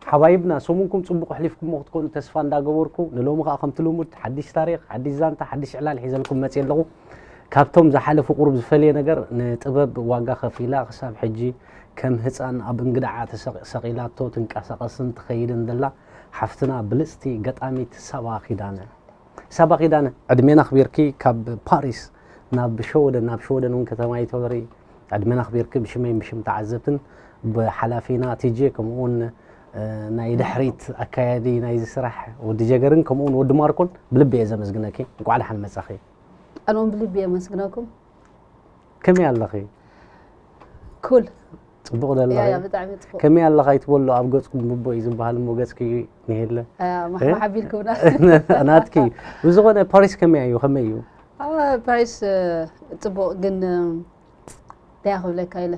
ሓባይብና፣ ሰሙንኩም ጽቡቕ ኣሕሊፍኩሞ ክትኮኑ ተስፋ እንዳገበርኩ፣ ንሎሚ ከኣ ከምቲ ልሙድ ሓድሽ ታሪኽ፣ ሓድሽ ዛንታ፣ ሓድሽ ዕላል ሒዘልኩም መጽየ ኣለኹ። ካብቶም ዝሓለፉ ቁሩብ ዝፈልየ ነገር፣ ንጥበብ ዋጋ ከፊላ ክሳብ ሕጂ ከም ህጻን ኣብ እንግድዓ ተሰቂ-፣ ሰቒላቶ ትንቀሳቐስን ትኸይድን ዘላ ሓፍትና ብልጽቲ ገጣሚት ሳባ ኪዳነ። ሳባ ኪዳነ፣ ዕድሜና ኣኽቢርኪ ካብ ፓሪስ ናብ ሸወደን፣ ናብ ሸወደን እውን ከተማ ይተበሪ። ዕድሜና ኣኽቢርኪ ብሽመይን ብሽም ተዓዘብትን ብሓላፊና ቲጄ፣ ከምኡ እውን፣ እ፣ ናይ ድሕሪት ኣካያዲ ናይዚ ስራሕ ወዲ ጀገርን ከምኡ እውን ወዲ ማርኮን ብልቢ እየ ዘመስግነኪ። እንቋዕ ደሓን መጻኺ። ኣነ እውን ብልቢ እየ ኣመስግነኩም። ከመይ ኣለኺ? ኩል። ጽቡቕ ዶ ኣለኺ? ያ፣ ያ፣ ብጣዕሚ ጽቡቕ። ከመይ ኣለኻ ኣይትበሎ፣ ኣብ ገጽኩም ብቦ እዩ ዝበሃል እሞ ገጽኪ ንሄለ። ያ፣ እ? ማሕማሕ ኣቢልኩምና። ናትኪ። ብዝኾነ ፓሪስ ከመይ እዩ? ከመይ እዩ? ኣብ ፓሪስ፣ እ፣ ጽቡቕ ግን፣ እ፣ እንታይ ክብለካ ኢለ።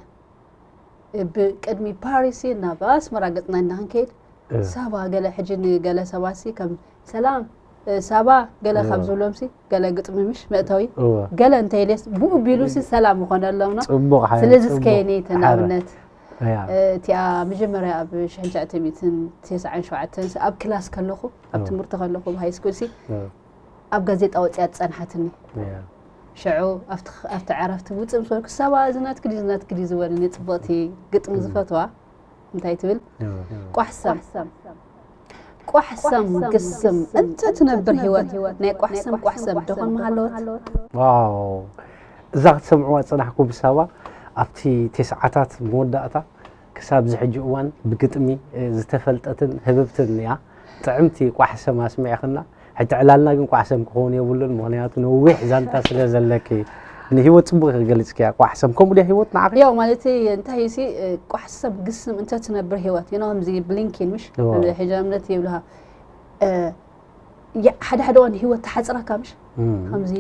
እ፣ ብቅድሚ ፓሪስ ናብ ኣስመራ ገጽና ኢና ክንከይድ። እ። ሳባ ገለ ሕጂ ንገለ ሰባሲ ከም ሰላም፣ እ፣ ሳባ ገለ ካብ እወ። ዝብሎምሲ ገለ ግጥሚ ምሽ መእተዊ እወ። ገለ እንተ ኢለስ ብኡ ቢሉሲ ሰላም ይኾነሎም ነው። ጽቡቕ ሓይል፣ ስለዚ ጽቡቕ። እስከ እኔ ሓረ። ንኣብነት፣ ያ። እ፣ እቲኣ መጀመርያ ኣብ ሽሕን ትሽዓተ ሚእትን ተስዓን ሸውዓተን ኣብ ክላስ ከለኹ፣ ኣብ እወ። ትምህርቲ ከለኹ፣ ኣብ ሃይ ስኩል ሲ እወ። ኣብ ጋዜጣ ወጺኣ ዝጸንሓትኒ። ያ። ሽዑ ኣብቲ ኽ-፣ ኣብቲ ዕረፍቲ ውጽእ ምስ በልኩ፣ ሳባ እዚ ናትኪ ድዩ፣ እዚ ናትኪ ድዩ ዝበሉኒ ጽብቕቲ ግጥሚ እም። ዝፈትዋ። እንታይ ትብል? እወ። ቋሕሰም። ቋሕሰም ግስም እንተ ትነብር ህይወት፣ ናይ ቋሕሰም ቋሕሰም ደኾን ምሃለወት? ዋው። እዛ ክትሰምዕዋ ዝጸናሕኩም ሳባ፣ ኣብቲ ተስዓታት መወዳእታ ክሳብ እዚ ሕጂ እዋን ብግጥሚ፣ እ፣ ዝተፈልጠትን ህብብትን እያ። ጥዕምቲ ቋሕሰም ኣስሚዕኽና። ሕጂ ዕላልና ግን ቋሕሰም ክኸውን የብሉን፣ ምኽንያቱ ነዊሕ ዛንታ ስለ ዘለኪ። ንህይወት ጽቡቕ ኢኺ ገሊጽክያ። ቋሕሰም ከምኡ ድያ ህይወት ንዓኺ? ያው ማለተይ እንታይ እዩ ሲ፣ እ፣ ቋሕሰም ግስም እንተ ትነብር ህይወት፣ you know፣ ከምዚ ብሊንኪን ምሽ? እዋ። ከምዚ ሕጂ እምነት ይብልሃ። እ፣ ያ-፣ ሓደ ሓደ እዋን ህይወት ትሓጽረካ ምሽ? እም። ከምዚ፣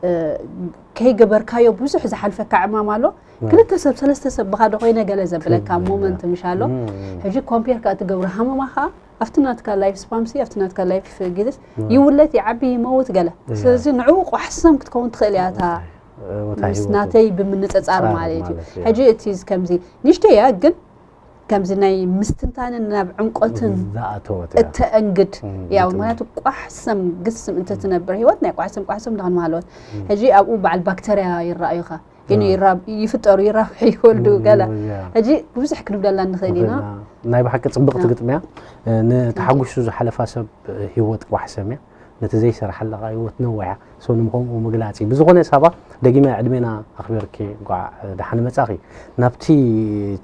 እ፣ ከይገበርካዮ ብዙሕ ዝሓልፈካ ዕማም ኣሎ። እም። ክልተ ሰብ፣ ሰለስተ ሰብ ብኻዶ ኮይነ ገለ ዘብለካ ትብል፣ ሞመንት ያ። ምሽ ኣሎ። እም፣ እም። ሕጂ ኮምፔር ከኣ ትገብሮ ሃመማ ከኣ ኣብቲ ናትካ ላይፍ ስፓንሲ፣ ኣብቲ ናትካ ላይፍ ግዜስ እም። ይውለት፣ ይዓቢ፣ ይመውት ገለ። እያ። ስለዚ ንዕኡ ቋሕሰም ክትከውን ትኽእል እያ እታ እታ፣ እታ ምስ ህይወቱ ናተይ ብምንጽጻር ጻር ማለት እዩ። ማለት እያ። ሕጂ እቲ ከምዚ ንእሽተይ እያ፣ ግን ከምዚ ናይ ምስትንታንን ናብ ዕምቆትን ዝኣተወት እያ። እተእንግድ እም፣ እያ። ግጥሚ። ምኽንያቱ ቋሕሰም ግስም እንተ እም። ትነብር ህይወት ናይ ቋሕሰም ቋሕሰም እንዳኾን ማለወት። እም። ሕጂ ኣብኡ በዓል ባክተርያ ይረኣዩኻ። ግን እም። ይራ-፣ ይፍጠሩ፣ ይራብሑ፣ ይወልዱ እም፣ ገለ። እያ። ሕጂ ብዙሕ ክንብለላ ንኽእል ኢና። ንኽእል ኢና። ናይ ብሓቂ ጽብቕቲ እያ። ግጥሚ እያ። እ፣ ንተሓጒሱ ዝሓለፋ ሰብ፣ እ፣ ህይወት ቋሕሰም እያ። ነቲ ዘይሰርሓላ ኸኣ ህይወት ነዊሕ እያ። ሶ ንምኸምኡ ምግላጽ እዩ። ብዝኾነ ሳባ፣ ደጊመ ዕድሜና ኣኽቢርኪ እንቋዕ ደሓን መጻኺ። ናብቲ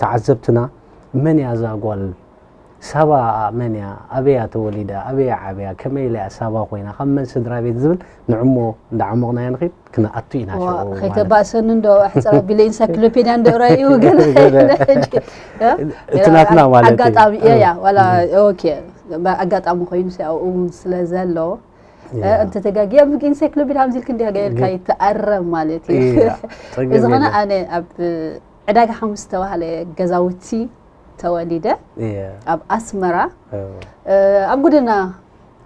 ተዓዘብትና፣ መን እያ እዛ ጓል? ሳባ መን እያ? ኣበይ እያ ተወሊዳ? ኣበይ እያ ዓብያ? ከመይ ኢላ እያ ሳባ ኮይና? ካብ መን ስድራ ቤት ዝብል ንዕሞ እንዳዓሞቕናዮ ንኺድ ክንኣቱ ኢና ዋ፣ ሽዑ ማለት። ከይተባእሰኒ እንዶ ኣሕጽር ኣቢለ ኢንሳይክሎፔድያ እንዶ ራእዩ ገለ ገለ። ኢለ ሕጂ፣ እ? እቲ ናትና ማለት እዩ። ኣጋጣሚ፣ እያ፣ እያ፣ ዋላ፣ እም። ኦኬ፣ ኣጋጣሚ ኮይኑ ሲ ኣብኡ እውን ስለ ዘሎ፣ እ፣ ያ። እንተ ተጋግየ ኣብ ኢንሳይክሎፒድያ ከምዚ ኢልክ እንዲያ ገይርካ እየ። ይተኣረም ማለት እዩ። እያ። ጸገም እዚ ኾነ የለን። ኣነ ኣብ ዕዳጋ ሓሙስ ዝተባህለ ገዛውቲ ተወሊደ፣ እያ። ኣብ ኣስመራ፣ እዎ። እ፣ ኣብ ጎደና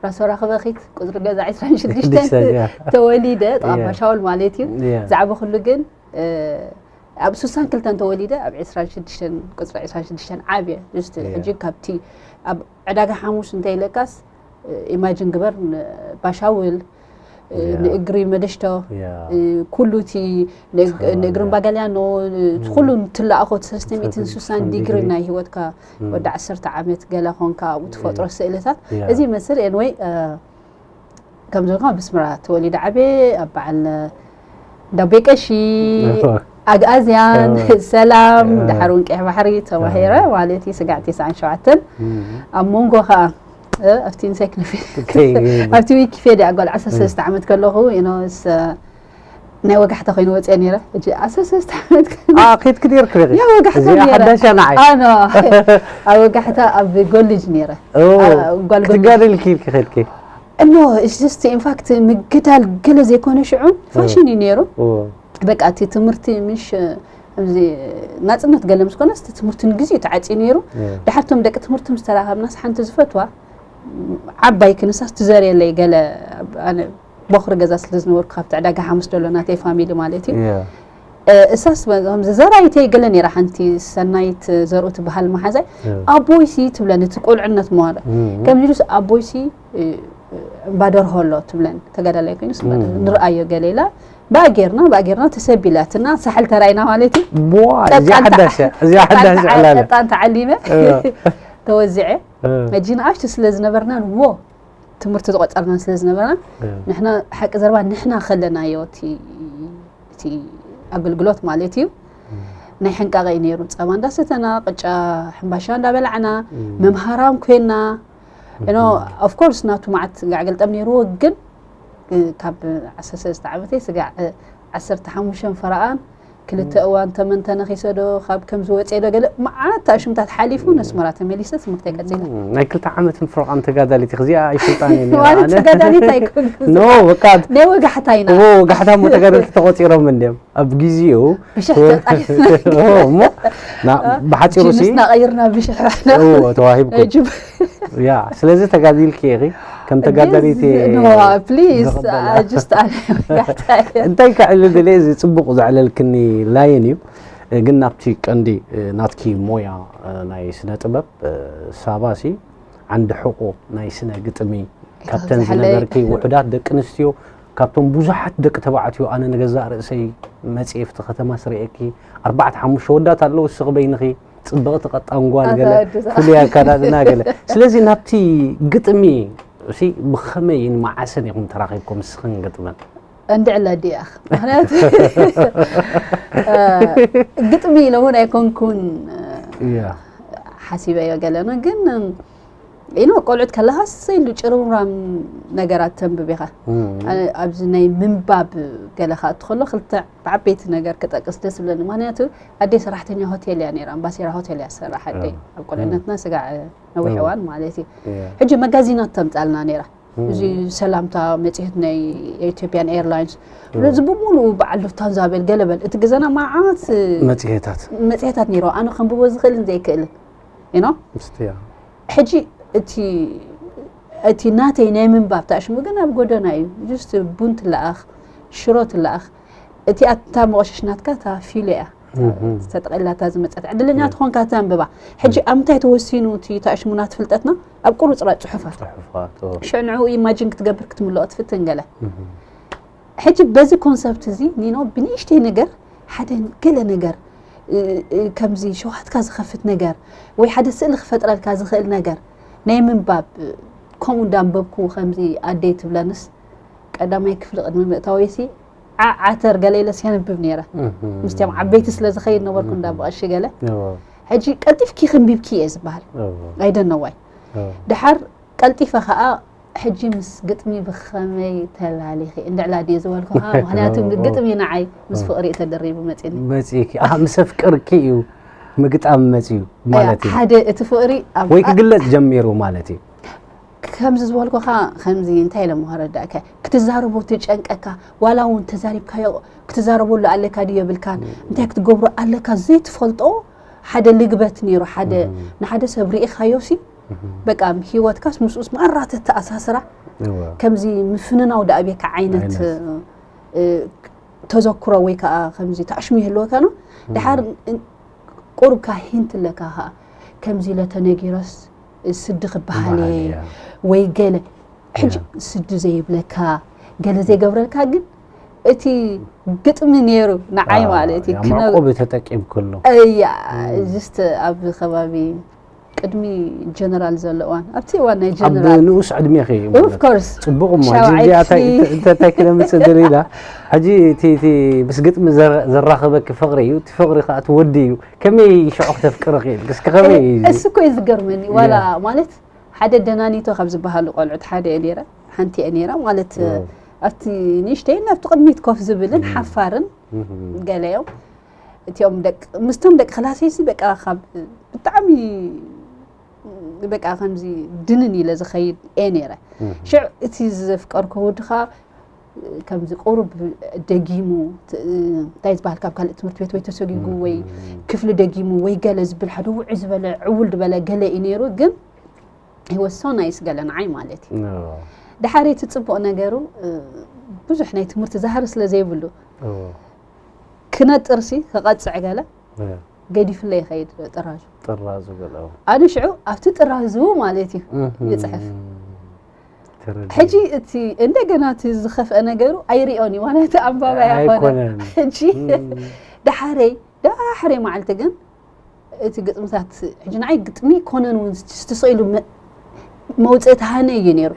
ራስ ወራኽ በኺት ቁጽሪ ገዛ ዕስራን ሽዱሽተን ሽዱሽተ፣ እያ። ተወሊደ፣ ጥቓ እያ። ኣባ ሻውል ማለት እዩ። እያ። ዝዓበኹሉ ግን፣ እ፣ ኣብ ስሳን ክልተን ተወሊደ፣ ኣብ ዕስራን ሽዱሽተን፣ ቁጽሪ ዕስራን ሽዱሽተን ዓብየ። ጅስት እያ። ሕጂ ካብቲ ኣብ ዕዳጋ ሓሙስ እንተ ኢለካስ፣ ኢማጂን ግበር፣ ንባሻውል፣ ያ። ንእግሪ መደሽቶ፣ ያ። ኩሉ እቲ ንእግ-፣ ትኸ-፣ ንእግርን ያ። ባጋልያኖ፣ ም። ኩሉ ትለኣኾ እቲ ሰለስተ ሚእትን ስሳን ሰለስተ ሚእትን ስሳን ዲግሪ ዲግሪ። ናይ ህይወትካ ም። ወዲ ዓሰርተ ዓመት ገለ ኾንካ ኣብኡ ትፈጥሮ ያ። ስእልታት። ያ። እዚ ይመስል። ኤንወይ፣ እ፣ ከም ዝበልካ ኣብ ኣስመራ ተወሊደ ዓብየ፣ ኣብ በዓል ዳቤ ቀሺ፣ እወ። ኣግኣዝያን፣ እወ። ሰላም፣ እወ። ድሓር እውን ቀይሕ ባሕሪ ተማሂረ እወ። ማለት እዩ፣ ስጋዕ ተስዓን ሸውዓተን። እም። ኣብ መንጎ ኸኣ፣ እ፣ ኣብቲ ኢንሳይክሎፔድያ፣ ከይ-፣ ኣብቲ ዊኪፔድያ ጓል ዓሰርተ ሰለስተ ዓመት ከለኹ፣ you know፣ ስ-፣ ናይ ወጋሕታ ኮይኑ ወፅየ ነይረ። ሕጂ ዓሰርተ ሰለስተ ዓመት ከ-፣ ኣ፣ ከይድኪ ነይርኪ ዲኺ? ያ፣ ወጋሕታ እዚኣ ነይረ። ሓዳሽ እያ ንዓይ። ኣኖ፣ ኣብ ወጋሕታ ኣብ ጎልጅ ነይረ። ኦ፣ ኣ፣ ጓል ጎልጅ። ክትጋደሊ ኢልኪ ከይድኪ? እኖ፣ it's just, in fact፣ ምግዳል ገለ ዘይኮነ ሽዑ ፋሽን እዩ ነይሩ። እዎ። በቃ፣ እቲ ትምህርቲ ምሽ፣ ከምዚ ናጽነት ገለ ምስ ኮነስ፣ እቲ ትምህርቲ ንግዜኡ ተዓጽዩ ነይሩ። እዎ። ድሓር እቶም ደቂ ትምህርቲ ምስ ተራኸብናስ፣ ሓንቲ ዝፈትዋ ዓባይ ክንሳስ ትዘርየለይ ገለ፣ ኣነ ቦኽሪ ገዛ ስለ ዝነበርኩ፣ ካብቲ ዕዳጋ ሓሙስ ዘሎ ናተይ ፋሚሊ ማለት እዩ። እዎ። እሳስ ከምዚ ዘራይተይ ገለ ነይራ ሓንቲ ሰናይት ዘርኡ ትበሃል መሓዛይ ኣቦይሲ ትብለኒ እቲ ቁልዕነት መዋረ ከምዚ ኢሉስ ኣቦይሲ እምባ ደርሆ ኣሎ ትብለን ተጋዳላይ ኮይኑስ እምባ ደርሆ ንርኣዮ ገለ ኢላ ብኣ ጌርና ብኣ ጌርና ተሰቢላትና ሳሕል ተራኢና ማለት እዩ። ዋ እዚኣ ሓዳሽ እያ፣ እዚኣ ሓዳሽ ዕላለ። ቀጣን ተዓሊመ ተወዚዐ ሕጂ ንኣሽቱ ስለ ዝነበርና ዎ ትምህርቲ ዝቆፀርና ስለ ዝነበርና ንሕና ሓቂ ዘረባ ንሕና ከለናዮ እቲ እቲ ኣገልግሎት ማለት እዩ ናይ ሕንቃቐ እዩ ነይሩ። ፀባ እንዳሰተና ቅጫ ሕምባሻ እንዳበላዕና መምሃራን ኮይና ኖ ኦፍ ኮርስ ናቱ መዓት ጋዕ ገልጠም ነይርዎ ግን ካብ ዓሰርተ ሰለስተ ዓመተይ ስጋዕ ዓሰርተ ሓሙሽተ ፈረቓን ክልተ እዋን ተመን ተነኺሰ ዶ ካብ ከም ዝወፀ ዶ ገለ መዓት ኣሽምታት ሓሊፉ ነስመራ ተመሊሰ ትምህርተይ ቀፂለ። ናይ ክልተ ዓመትን ፍረቓን ተጋዳሊት ኢኺ እዚኣ ኣይፈልጣን እየ ነይረ ማለት ኣነ። ተጋዳሊት ኣይኮንኩ ኖ በቃ ናይ ወጋሕታ ኢና ዎ ወጋሕታ እሞ ተጋደልቲ ተቖፂሮም እንድዮም ኣብ ግዜኡ ብሽሕ ተጣይስና ዎ እሞ ና- ብሓፂሩ ሲ ጅንስና ቀይርና ብሽሕ ሕሕና ዎ ተዋሂብኩም ጅብ ያ ስለዚ ተጋዲልኪ ኢኺ ከም ተጋዳሊት ፕሊዝ ዝቕበላ። ጅስት ኣነ ወጋሕታ እየ እንታይ ክዕሊ ድልየ እዚ ፅቡቕ ዘዕለልክኒ ላይን እዩ ግን ናብቲ ቀንዲ ናትኪ ሞያ ናይ ስነ ጥበብ ሳባ ሲ ዓንዲ ሕቆ ናይ ስነ ግጥሚ ካብተን ዝሓለየ- ዝነበርኪ ውሑዳት ደቂ ኣንስትዮ ካብቶም ብዙሓት ደቂ ተባዕትዮ ኣነ ንገዛእ ርእሰይ መፅኤ ፍቲ ከተማ ስርኤኪ ኣርባዕተ ሓሙሽተ ወዳት ኣለዉ እስኺ በይንኺ ፅብቕቲ ቀጣን ጓል ገለ ኣታ ወዲ እዛ። ፍሉይ ኣከዳድና ገለ ስለዚ ናብቲ ግጥሚ ሲ ብኸመይን መዓስን ኢኹም ተራኺብኩም ንስኽን ግጥምን እንድዕላ ዲኣ ምክንያቱ ግጥሚ ኢለ እውን ኣይኮንኩን እያ ሓሲበዮ ገለና ግን ኢኖ ቆልዑት ከለካ ሰይሉ ጭርምራም ነገራት ተንብብ ኢኻ ኣብዚ ናይ ምንባብ ገለ ክኣቱ ከሎ ክልተ ብዓበይቲ ነገር ክጠቅስ ደስ ዝብለኒ ምክንያቱ ኣደይ ሰራሕተኛ ሆቴል እያ ነይራ ኣምባሴራ ሆቴል እያ ትሰርሕ ኣደይ ኣብ ቆልዕነትና ስጋዕ ነዊሕ እዋን ማለት እዩ ሕጂ መጋዚናት ተምፃልና ነይራ እዚ ሰላምታ መፅሄት ናይ ኢትዮጵያን ኤርላይንስ እዚ ብምሉኡ በዓል ሉፍታንዛ በል ገለ በል እቲ ገዛና መዓት መፅሄታት መፅሄታት ነይሩ ኣነ ከንብቦ ዝኽእልን ዘይክእልን you know ምስትያ ሕጂ እቲ እቲ ናተይ ናይ ምንባብ ታሽሙ ግን ኣብ ጎደና እዩ just ቡን ትለኣኽ ሽሮ ትለኣኽ እቲ ኣታ መቆሸሽ ናትካ እታ ፊሎ እያ ተጠቒላታ ዝመፀት ዕድለኛ ትኾንካ ተንብባ ሕጂ ኣብ ምንታይ ተወሲኑ እቲ ታሽሙ ናት ፍልጠትና ኣብ ቁርፅራፅ ፅሑፋት ፅሑፋት ሽዕ ንዕኡ ኢማጂን ክትገብር ክትምልኦ ትፍትን ገለ ሕጂ በዚ ኮንሰፕት እዚ ኒኖ ብንእሽተይ ነገር ሓደ ገለ ነገር ከምዚ ሸውሃትካ ዝኸፍት ነገር ወይ ሓደ ስእሊ ክፈጥረልካ ዝኽእል ነገር ናይ ምንባብ ከምኡ እንዳንበብኩ ከምዚ ኣደይ ትብለንስ ቀዳማይ ክፍሊ ቅድሚ ምእታወይሲ ዓዓተር ገለ ኢለስ የንብብ ነይረ ምስቲኦም ዓበይቲ ስለ ዝኸይድ ነበርኩ እንዳበቐሺ ገለ ሕጂ ቀልጢፍኪ ክንቢብኪ እየ ዝበሃል ኣይደነዋይ ድሓር ቀልጢፈ ከዓ ሕጂ ምስ ግጥሚ ብኸመይ ተላሊኺ እንድዕላ ድየ ዝበልኩኻ ምክንያቱ ግጥሚ ንዓይ ምስ ፍቕሪ እዩ ተደሪቡ መፂኒ መፂእኪ ኣህ ምስ ኣፍቅርኪ እዩ ምግጣም መፂኡ ማለት እዩ ሓደ እቲ ፍቕሪ ኣብ- ወይ ክግለፅ ጀሚሩ ማለት እዩ ከምዚ ዝበልኩኻ ከምዚ እንታይ ኢለ ምኸረዳእካ ክትዛረቦ ትጨንቀካ ዋላ እውን ተዛሪብካዮ ክትዛረበሉ ኣለካ ድዮ የብልካን እንታይ ክትገብሮ ኣለካ ዘይትፈልጦ ሓደ ልግበት ነይሩ ሓደ ንሓደ ሰብ ርኢኻዮ ሲ በቃ ህይወትካስ ምስኡስ ማራ ተተኣሳስራ እወ። ከምዚ ምፍንናው ዳኣቤካ ዓይነት ዓይነት። እ፣ ተዘክሮ ወይ ከዓ ከምዚ ታሽሙ ይህልወካ ነው ድሓር ቁሩብካ ሂንት ኣለካ ከዓ ከምዚ ለተነጊረስ ስዲ ክበሃል ክበሃል እየ እየ። ወይ ገለ ሕጂ ስዲ ዘይብለካ ገለ ዘይገብረልካ ግን እቲ ግጥሚ ነይሩ ንዓይ ማለት እዩ ክነብ- መዕቆቢ ተጠቂምክሉ እያ ጅስት ኣብ ከባቢ ቅድሚ ጀነራል ዘሎ እዋን ኣብቲ እዋን ናይ ኣብ ጀነራል ንኡስ ዕድሜኺ እዩ ማለት ኦፍኮርስ ፅቡቅ እሞ ሕጂ ሻውዓይ እዚኣ እንታይ ክፍሊ። እንታይ- እንታይ ክለምፅ እደሊ ኢላ ሕጂ እቲ እቲ ምስ ግጥሚ ዘረ- ዘራኸበኪ ፍቅሪ እዩ እቲ ፍቅሪ ከዓ እቲ ወዲ እዩ ከመይ ሽዑ ክተፍቅሪ ክእል እስኪ ከመይ እዩ እዚ? እሱ እኮ እዩ ዝገርመኒ ዋላ ማለት ሓደ ደናኒቶ ካብ ዝበሃሉ ቆልዑት ሓደ እየ ነይረ ሓንቲ እየ ነይረ ማለት ኣብቲ ንእሽተይ ኣብቲ ቅድሚት ኮፍ ዝብልን ሓፋርን ገለ እዮም እቲኦም ደቂ ምስቶም ደቂ ክላሰይሲ በቃ ካብ ብጣዕሚ በቃ ከምዚ ድንን ኢለ ዝኸይድ እየ ነይረ ሽዕ እቲ ዘፍቀርኩ ወድኻ ከምዚ ቁሩብ ደጊሙ እንታይ ዝበሃል ካብ ካልእ ትምህርቲ ቤት ወይ ተሰጊጉ ወይ ክፍሊ ደጊሙ ወይ ገለ ዝብል ሓደ ውዕ ዝበለ ዕውል ዝበለ ገለ እዩ ነይሩ ግን was so nice ገለ ንዓይ ማለት እዩ ድሓር እቲ ፅቡቕ ነገሩ ብዙሕ ናይ ትምህርቲ ዛህሪ ስለ ዘይብሉ ክነጥርሲ ክቐጽዕ ገለ ገዲፍለ ይኸይድ ጥራዙ። ጥራዙ ገለ ኣነ ሽዑ ኣብቲ ጥራዙ ማለት እዩ ይፅሕፍ። ሕጂ እቲ እንደገና እቲ ዝኸፍአ ነገሩ ኣይሪኦን እዩ ማለት ኣንባባ ያኾነ ሕጂ ዳሕረይ ዳሕረይ መዓልቲ ግን እቲ ግጥምታት ሕጂ ንዓይ ግጥሚ ኮነን እውን ዝተሰኢሉ መውፅኢ ተሃነ እዩ ነይሩ።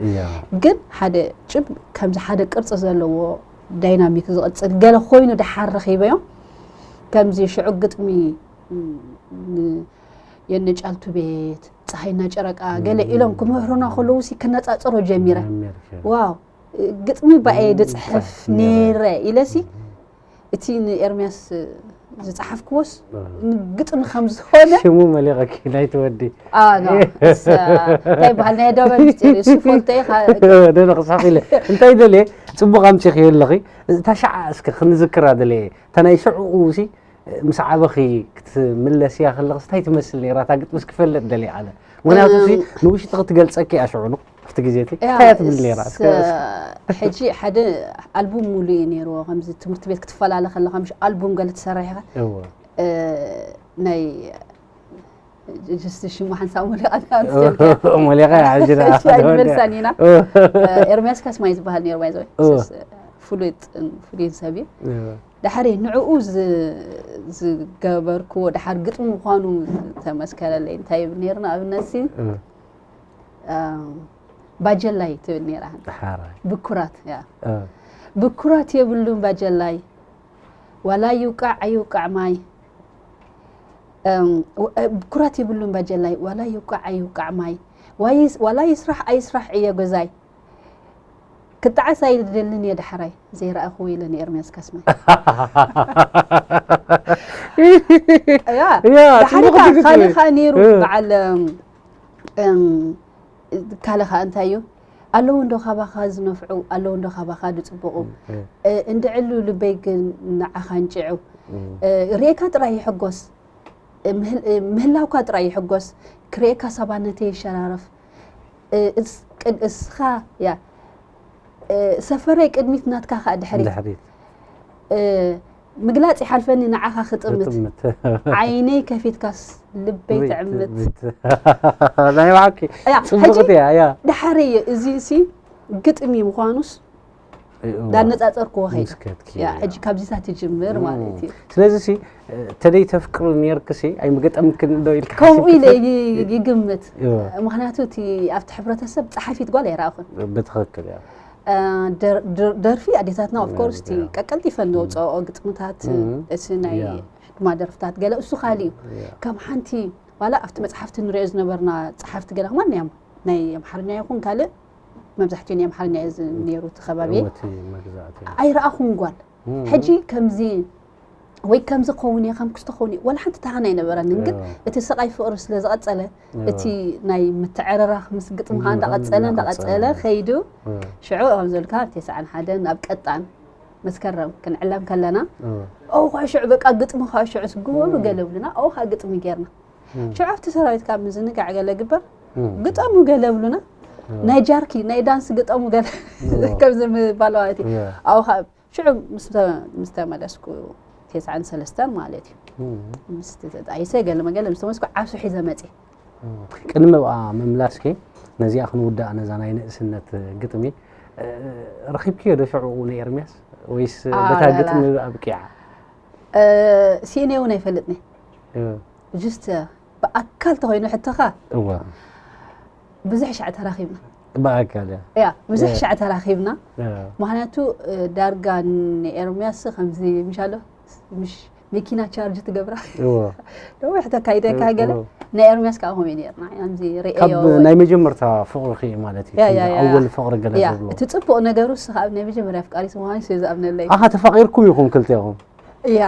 ግን ሓደ ጭብ ከምዚ ሓደ ቅርፂ ዘለዎ ዳይናሚክ ዝቕፅል ገለ ኮይኑ ደሓር ረኺበዮም። ከምዚ ሽዑ ግጥሚ የነጫልቱ ቤት ፀሃይና ጨረቃ ገለ ኢሎም ክምህሩና ከለዉ ሲ ክነፃፀሮ ጀሚረ። ዋው ግጥሚ ባኤ ድፅሕፍ ነይረ ኢለሲ እቲ ንኤርምያስ ዝፀሓፍክዎስ ግጥሚ ከም ዝኾነ ሽሙ መሊቐኪ ናይቲ ወዲ እንታይ በሃል ናይ ኣደባባይ ምስጢር እዩ ዝፈልጦ ደነቕሳኺ ኢለ እንታይ ደልየ ፅቡቕ ኣምፂኽዮ ኣለኺ። እታ ሻዓ እስከ ክንዝክራ ደልየ እታ ናይ ሽዕኡ ሲ ምስ ዓበኺ ክትምለስያ ከለኽስ እንታይ ትመስል ነይራ እታ ግጥምስ ክፈልጥ ደልየ ኣነ። ምኽንያቱ ሲ ንውሽጢ ክትገልፀኪ እያ ሽዑ ኣብቲ ግዜ እቲ እንታይ እያ ትብል ነይራ? እስከ ሕጂ ሓደ ኣልቡም ሙሉእ እዩ ነይርዎ። ከምዚ ትምህርቲ ቤት ክትፈላለ ከለኻ ምሽ ኣልቡም ገለ ትሰርሕ ኢኻ። ናይ ጅስቲ ሽሙ ሓንሳብ ሞሊቓ ሞሊቓ ሕጂ መልሳን ኢና። ኤርሚያስ ካስማይ ዝበሃል ነይሩ ባይዘ ፍሉጥ ፍሉይ ሰብ እዩ። ድሕሪ ንዕኡ ዝገበርክዎ ድሓር ግጥሚ ምዃኑ ተመስከረለይ። እንታይ ይብል ነይሩ ንኣብነት ሲ ባጀላይ ትብል ነይራ። ብኩራት ያ ብኩራት የብሉን ባጀላይ ዋላ ይውቃዕ ኣይውቃዕ ማይ ብኩራት የብሉን ባጀላይ ዋላ ይውቃዕ ኣይውቃዕ ማይ ዋላ ይስራሕ ኣይስራሕ ዕዮ ገዛይ ክጣዓስ ኣይደልን እየ ዳሕራይ ዘይረኣኽዎ ኢለ ንኤርምያስ ካስማይ ዳሕሪ ካሊእ ከዓ ነይሩ በዓል ካልእ ከዓ እንታይ እዩ ኣለዉ እንዶ ካባኻ ዝነፍዑ ኣለዉ እንዶ ካባኻ ዝፅብቑ እንድዕሉ ልበይ ግን ንዓኻ እንጭዑ ርእካ ጥራይ ይሕጎስ ምህላውካ ጥራይ ይሕጎስ ክርእካ ሰባነተይ ይሸራረፍ እስኻ ያ ሰፈረይ ቅድሚት ናትካ ከዓ ድሕሪት ምግላፅ ይሓልፈኒ ንዓኻ ክጥምት ዓይነይ ከፊትካስ ልበይ ትዕምት ናይ ባዕኪ ፅቡቅት እያ እያ ድሓረየ እዚ ሲ ግጥሚ ምዃኑስ ዳነፃፀርክዎ ከይደ ሕጂ ካብዚታት ትጅምር ማለት እዩ ስለዚ ሲ ተደይ ተፍቅሩ ነርክሲ ኣይምገጠምክን ዶ ኢልካ ከምኡ ኢለ ይግምት ምክንያቱ እቲ ኣብቲ ሕብረተሰብ ፀሓፊት ጓል ኣይረኣኹን ብትክክል እያ ደርፊ ኣዴታትና ኦፍኮርስ እቲ ቀቀልጢፈን ዘውፅኦ ግጥምታት እቲ ናይ ድማ ደርፍታት ገለ እሱ ካሊ እዩ ከም ሓንቲ ዋላ ኣብቲ መፅሓፍቲ ንሪኦ ዝነበርና ፀሓፍቲ ገለ ከማን ናይ ኣምሓርኛ ይኹን ካልእ መብዛሕትኡ ናይ ኣምሓርኛ እዩ ነይሩ እቲ ከባቢ ኣይረኣኹን ጓል ሕጂ ከምዚ ወይ ከምዚ ክኸውን እየ ከም ክስተኸውን እዩ ወላ ሓንቲ ተሃን ኣይነበረንን ግን እቲ ስቓይ ፍቕሪ ስለ ዝቐጸለ እቲ ናይ ምትዕርራኽ ምስ ግጥሚ ከዓ እንዳቐጸለ እንዳቐጸለ ከይዱ ሽዑ ከም ዘልካ ኣብ ተስዓን ሓደን ኣብ ቀጣን መስከረም ክንዕለም ከለና ኦ ከዓ ሽዑ በቃ ግጥሚ ከዓ ሽዑ ስግበሩ ገለ ብሉና ኦ ከዓ ግጥሚ ጌርና ሽዑ ኣብቲ ሰራዊት ካብ ምዝንጋዕ ገለ ግበር ግጠሙ ገለ ብሉና ናይ ጃርኪ ናይ ዳንስ ግጠሙ ገለ ከምዚ ምባል ማለት እዩ ኣብኡ ከዓ ሽዑ ምስ ተመለስኩ ተስዓን ሰለስተን ማለት እዩ ምስ ተጣይሰ ገለ መገለ ምስ ተመስኩ ዓሱ ሒዘ መፅእ ቅድሚ ኣብኣ ምምላስኪ ነዚኣ ክንውዳእ ነዛ ናይ ንእስነት ግጥሚ ረኺብክዮ ዶ ሽዑ ንኤርምያስ ወይስ በታ ግጥሚ ኣብቂዓ ሲእነ እውን ኣይፈልጥኒ ጅስት ብኣካል ተኮይኑ ሕቶኻ እዋ ብዙሕ ሻዕ ተራኺብና ብኣካል ያ ብዙሕ ሻዕ ተራኺብና ምክንያቱ ዳርጋ ንኤርምያስ ከምዚ ምሻሎ ምሽ መኪና ቻርጅ ትገብራ ነዊሕ ተካይደ ካገለ ናይ ኤርምያስ ከዓ ከምኡ ነርና ከምዚ ርእዮ ናይ መጀመርታ ፍቅርኺ ማለት እዩ ኣወል ፍቅሪ ገለ ዝብሎ እቲ ፅቡቅ ነገሩ ስኻ ኣብ ናይ መጀመርያ ኣፍቃሪት ምዃኑ ስለ ዝኣምነለይ ኣኻ ተፋቂርኩም ኢኹም ክልቴኹም እያ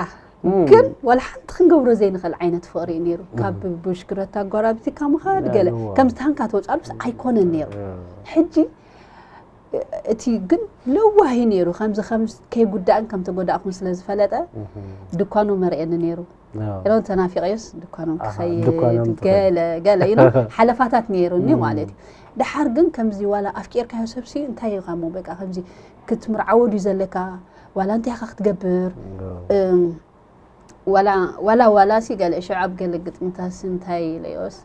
ግን ዋላ ሓንቲ ክንገብሮ ዘይንኽእል ዓይነት ፍቕሪ እዩ ነይሩ ካብ ብሽግረታ ኣጓራቢትካ ምኻድ ገለ ከምዚ ታንካ ተወፃሉስ ኣይኮነን ነይሩ ሕጂ እቲ ግን ለዋሂ ነይሩ ከምዚ ከም ከይጉዳእን ከም ተጎዳእኩን ስለ ዝፈለጠ ድኳኑ መርኤኒ ነይሩ ኢሎም ተናፊቀዮስ ድኳኖም ክኸይድ ገለ ገለ ኢሎም ሓለፋታት ነይሩኒ ማለት እዩ ድሓር ግን ከምዚ ዋላ ኣፍቂርካዮ ሰብሲ እንታይ እዩ ካሞ በቃ ከምዚ ክትምርዓዎ ድዩ ዘለካ ዋላ እንታይ ኢኻ ክትገብር ዋላ ዋላ ዋላ ሲ ገለ ሽዑ ኣብ ገለ ግጥምታት ሲ እንታይ ኢለዮስ፣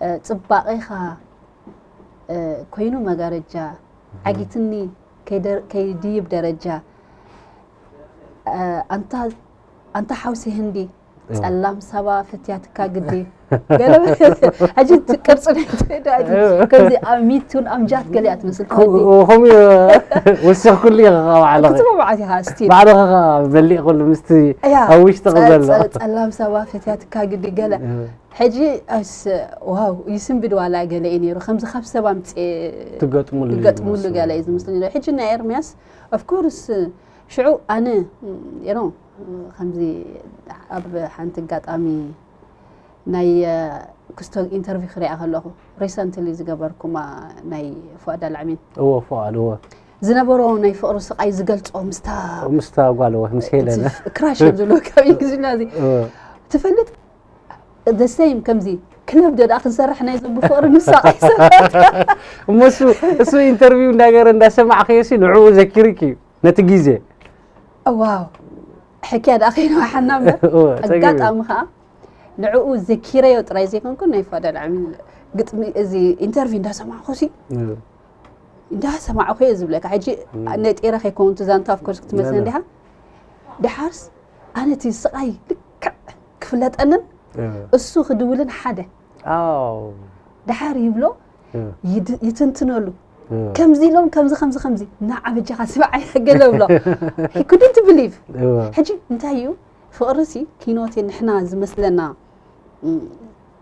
እ፣ ጽባቐኻ፣ እ፣ ኮይኑ መጋረጃ፣ ዓጊትኒ ከይደር-፣ ከይድይብ ደረጃ፣ እ፣ ኣንታ ኣንታ ሓውሲ ህንዲ፣ ጸላም ሳባ ፈትያትካ ግዲ። ገለ ሕጂ እቲ ቅርጺ ናይቲ ዶ ኣጂ ከምዚ ኣብ ሚቱን ኣምጃት ገሊኣ ትመስል ትኸዲ። ከምኡ ወሲኽኩሉ ኢኻ ባዕልኺ። ክትስማማዕ ኢኻ ስቲል። ባዕልኺ ኸዓ በሊዕ ኩሉ ምስቲ እያ፣ ኣብ ውሽጥኺ ጸ-፣ ዘሎ። ጸ-፣ ጸላም ሳባ ፈትያትካ ግዲ ገለ። እ። ሕጂ ኣስ-፣ ዋው፣ ይስንብድ ዋላ ገለ እዩ ነይሩ። ከምዚ ካብ ሰብ ኣምጽኤ ትገጥሙሉ እዩ ትገጥሙሉ ዝመስል። ገለ እዩ ዝመስል ነይሩ። ሕጂ ናይ ኤርምያስ፣ ኦፍ ኮርስ፣ ሽዑ ኣነ፣ you know፣ ከምዚ ኣብ ሓንቲ ኣጋጣሚ ናይ፣ እ፣ ክስቶ ኢንተርቪው ክሪኣ ከለኹ፣ ሪሰንትሊ ዝገበርኩማ ናይ ፉኣድ ኣልዓሚን እዎ፣ ፉኣድ፣ እዎ። ዝነበሮ ናይ ፍቕሪ ስቓይ ዝገልጾ ምስታ ምስታ ጓል፣ እዎ፣ ምስ ሄለን። ክራሽ እዮም ዝብሎ ካብ እንግሊዝኛ እዚ። እዎ። ትፈልጥ? The same ከምዚ ክለብ ዶ ደኣ ክንሰርሕ ናይ ዘቡ ፍቕሪ ንሳቐይ ሰባት። እሞ እሱ፣ እሱ ኢንተርቪው እንዳገረ እንዳሰማዕክዮ ሲ ንዕኡ ዘኪርኪ እዩ፣ ነቲ ግዜ። ዋው። ሕክያ ደኣ ከይንዋሓና እምበር። እወ፣ ጸገም እዩ። ኣጋጣሚ ኸዓ ንዕኡ ዘኪረዮ ጥራይ ዘይኮንኩ ናይ ፋደል ዓሚል ግጥሚ እዚ ኢንተርቪው እንዳሰማዕኩ ሲ እወ። እንዳሰማዕኩ እየ ዝብለካ። ሕጂ እም። ነጢረ ከይከውን እቲ ዛንታ ኦፍ ኮርስ ክትመስል ላላ። እንዲኻ። ደሓርስ ኣነ እቲ ስቓይ ልክዕ ክፍለጠንን እወ። እሱ ክድውልን ሓደ። ኣው። ደሓር ይብሎ እወ። ይድ-፣ ይትንትነሉ። እወ። ከምዚ ኢሎም ከምዚ፣ ከምዚ፣ ከምዚ። ንዓ በጃኻ ስምዓይ ገለ ብሎ። He couldn't believe። እወ። ሕጂ እንታይ እዩ? ፍቕሪ ሲ ኪኖት ንሕና ዝመስለና፣ ም፣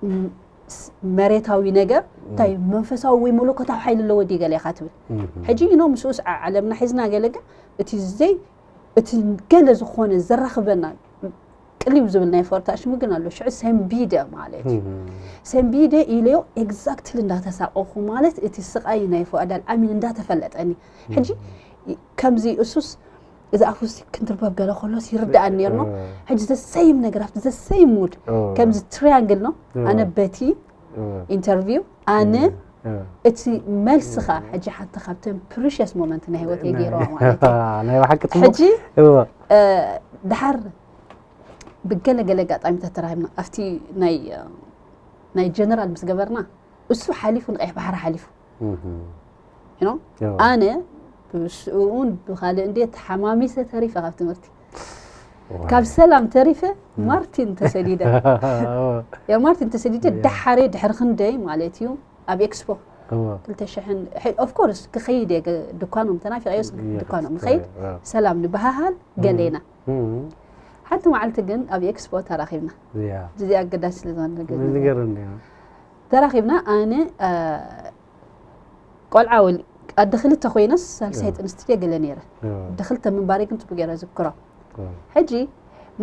ም፣ ስ-፣ መሬታዊ ነገር እንታይ እም። መንፈሳዊ ወይ መለኮታዊ ሓይሊ ኣለዎ ድዩ ገለ ኢኻ ትብል። እም። ሕጂ፣ you know፣ ምስኡስ ዓ-፣ ዓለምና ሒዝና ገለ ግን እቲ ዘይ-፣ እቲ ገለ ዝኾነ ዘራኽበና ቅልው ዝብል ናይ ፍቕሪ ሽሙ ግን ኣሎ። ሽዑ ሰንቢደ ማለት እዩ። እም። ሰንቢደ ኢለዮ ኤግዛክትሊ እንዳተሳቀኹ ማለት እቲ ስቓይ ናይ ፉኣድ ኣልዓሚን እንዳተፈለጠኒ። ሕጂ እም። ከምዚ እሱስ እዚ ኣፉ ሲ ክንትርበብ ገለ ከሎስ ይርድኣኒ ነይሩ ነው። እም። ሕጂ the same ነገር ኣብቲ the same mood እም። ከምዚ ትሪያንግል ነው። እም። ኣነ በቲ እም። ኢንተርቪው ኣነ እም። እም። እቲ መልስኻ ሕጂ ሓንቲ ካብተን ፕሪሽየስ ሞመንት ናይ ህይወተይ ገይረዋ ማለት እዩ። ናይ ብሓቂ ጽቡቕ። ሕጂ እም። እ፣ ደሓር ብገለ ገለ ኣጋጣሚታት ተራኺብና ኣብቲ ናይ፣ እ፣ ናይ ጀነራል ምስ ገበርና እሱ ሓሊፉ ንቀይሕ ባሕሪ ሓሊፉ። እም። You know? እም። ኣነ ብስኡን ብኻልእ እንዴት ሓማሚሰ ተሪፈ ካብ ትምህርቲ። ዋይ። ካብ ሰላም ተሪፈ እም። ማርቲን ተሰዲደ። እም። ያ ማርቲን ተሰዲደ እም። ደሓሬ ድሕሪ ክንደይ ማለት እዩ ኣብ ኤክስፖ እም። ክልተ ሽሕን፣ ኦፍ ኮርስ ክኸይድ እየ፣ ገ-፣ ድኳኖም ተናፊቐዮስ እም። ድኳኖም ንኸይድ እም። ሰላም ንበሃሃል እም። ገሌና። እም። ሓንቲ መዓልቲ ግን ኣብ ኤክስፖ ተራኺብና። ያ። እዚ ኣገዳሲ ስለ ዝኾነ ነገር ንገረኒ። ተራኺብና ኣነ፣ እ፣ ቆልዓ ወል-፣ ኣደ ክልተ ኮይነስ ሳልሳይ እም። ጥንስቲ ድየ ገለ ነይረ። እም። ኣደ ክልተ ምንባረይ ግን ጽቡቅ ገይረ ዝክሮ። እም። ሕጂ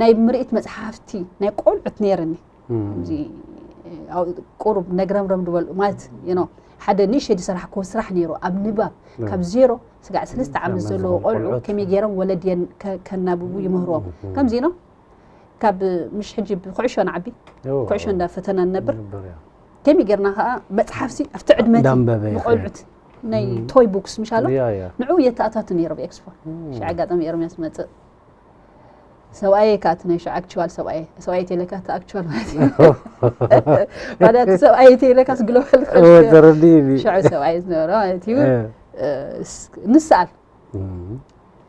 ናይ ምርኢት መጽሓፍቲ ናይ ቆልዑት ነይርኒ። እም። እዚ፣ እ፣ ኣብ ቁሩብ ነግረምረም ዝበሉ ማለት፣ you know፣ ሓደ ንእሽተይ ዝሰራሕክዎ ስራሕ ነይሩ ኣብ ንባብ እም። ካብ ዜሮ ስጋዕ ሰለስተ ዓመት ካብ ዘለዉ መዝሙር ቆልዑ ቆልዑት። ከመይ ገይሮም ወለድየን ከ-፣ ከናብቡ ይምህርዎም። እም። ከምዚ ነው። ካብ ምሽ ሕጂ ብኩዕሾ ንዓቢ፣ ኦ፣ ኩዕሾ ኦ። እንዳፈተና ንነብር። ንነብር፣ ያ። ከመይ ጌርና ኸኣ መጽሓፍሲ ኣብቲ ዕድመ እቲ እንዳንበበ ይኸይድ። ንቆልዑት ናይ እም። ቶይ ቡክስ ምሽ ኣሎ? ያ፣ ያ። ንዑ የተኣታቱ ነይሩ ብኤክስፖ። እም። ሽዑ ኣጋጣሚ ኤርምያስ መጽእ። ሰብኣየ ከኣ እቲ ናይ ሽዑ ኣክቹዋል ሰብኣየ፣ ሰብኣየ ተይለካ እቲ ኣክቹዋል ማለት እዩ። ማለት እቲ ሰብኣየ ተይለካስ ግሎባል ኦ፣ ተረዲእኒ። ሽዑ ሰብኣየ ዝነበረ ማለት እዩ። እ። እ፣ ስ-፣ ንስኣል። እም።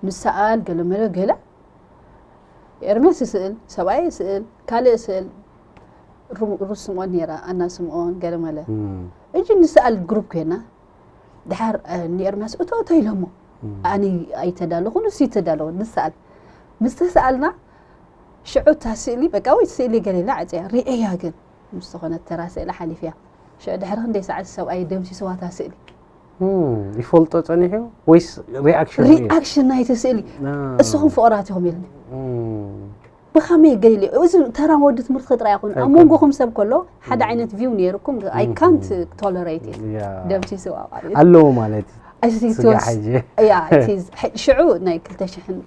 ንስኣል ገለ መለ ገለ ኤርምያስ ይስእል፣ ሰብኣይ ይስእል፣ ካልእ ይስእል፣ ሩ-፣ ሩት ስምኦን ነይራ፣ ኣና ስምኦን፣ ገለ መለ። እም። እጂ ንስኣል ግሩፕ ኮይና፣ ድሓር፣ እ፣ ንኤርምያስ እቶ፣ እቶ ኢሎሞ። እም። ኣነ ኣይተዳለኹ፣ ንሱ ይተዳለወ፣ ንስኣል። ምስ ተሰኣልና፣ ሽዑ እታ ስእሊ፣ በቃ፣ ወይ ስእሊ ገለ ኢላ ዓጽያ፣ ርእያ ግን፣ ምስ ዝኾነት ተራ ስእሊ ሓሊፍያ። ሽዑ ድሕሪ ክንደይ ሰዓት ሰብኣይ ደምሲስዋ እታ ስእሊ። እም፣ ይፈልጦ ጸኒሑ ወይስ ሪኣክሽን እዩ? ሪኣክሽን ናይቲ ስእሊ። አ። እስኹም ፍቑራት ኢኹም ኢልኒ። እም። ብኸመይ ገይሉ? እዚ ተራ ወዲ ትምህርቲ ጥራይ ኣይኮን። ኣብ ኣይኮን። መንጎኹም ሰብ ከሎ ሓደ እም። ዓይነት ቪው ነይርኩም፣ I እም። can't tolerate it። ያ። ደምሲስዋ ማለት እዩ። ኣለዎ ማለት እዩ። I think it ስጋ was፣ ሕጂ። ያ፣ it is። ሕ-፣ ሽዑ ናይ ክልተ ሽሕን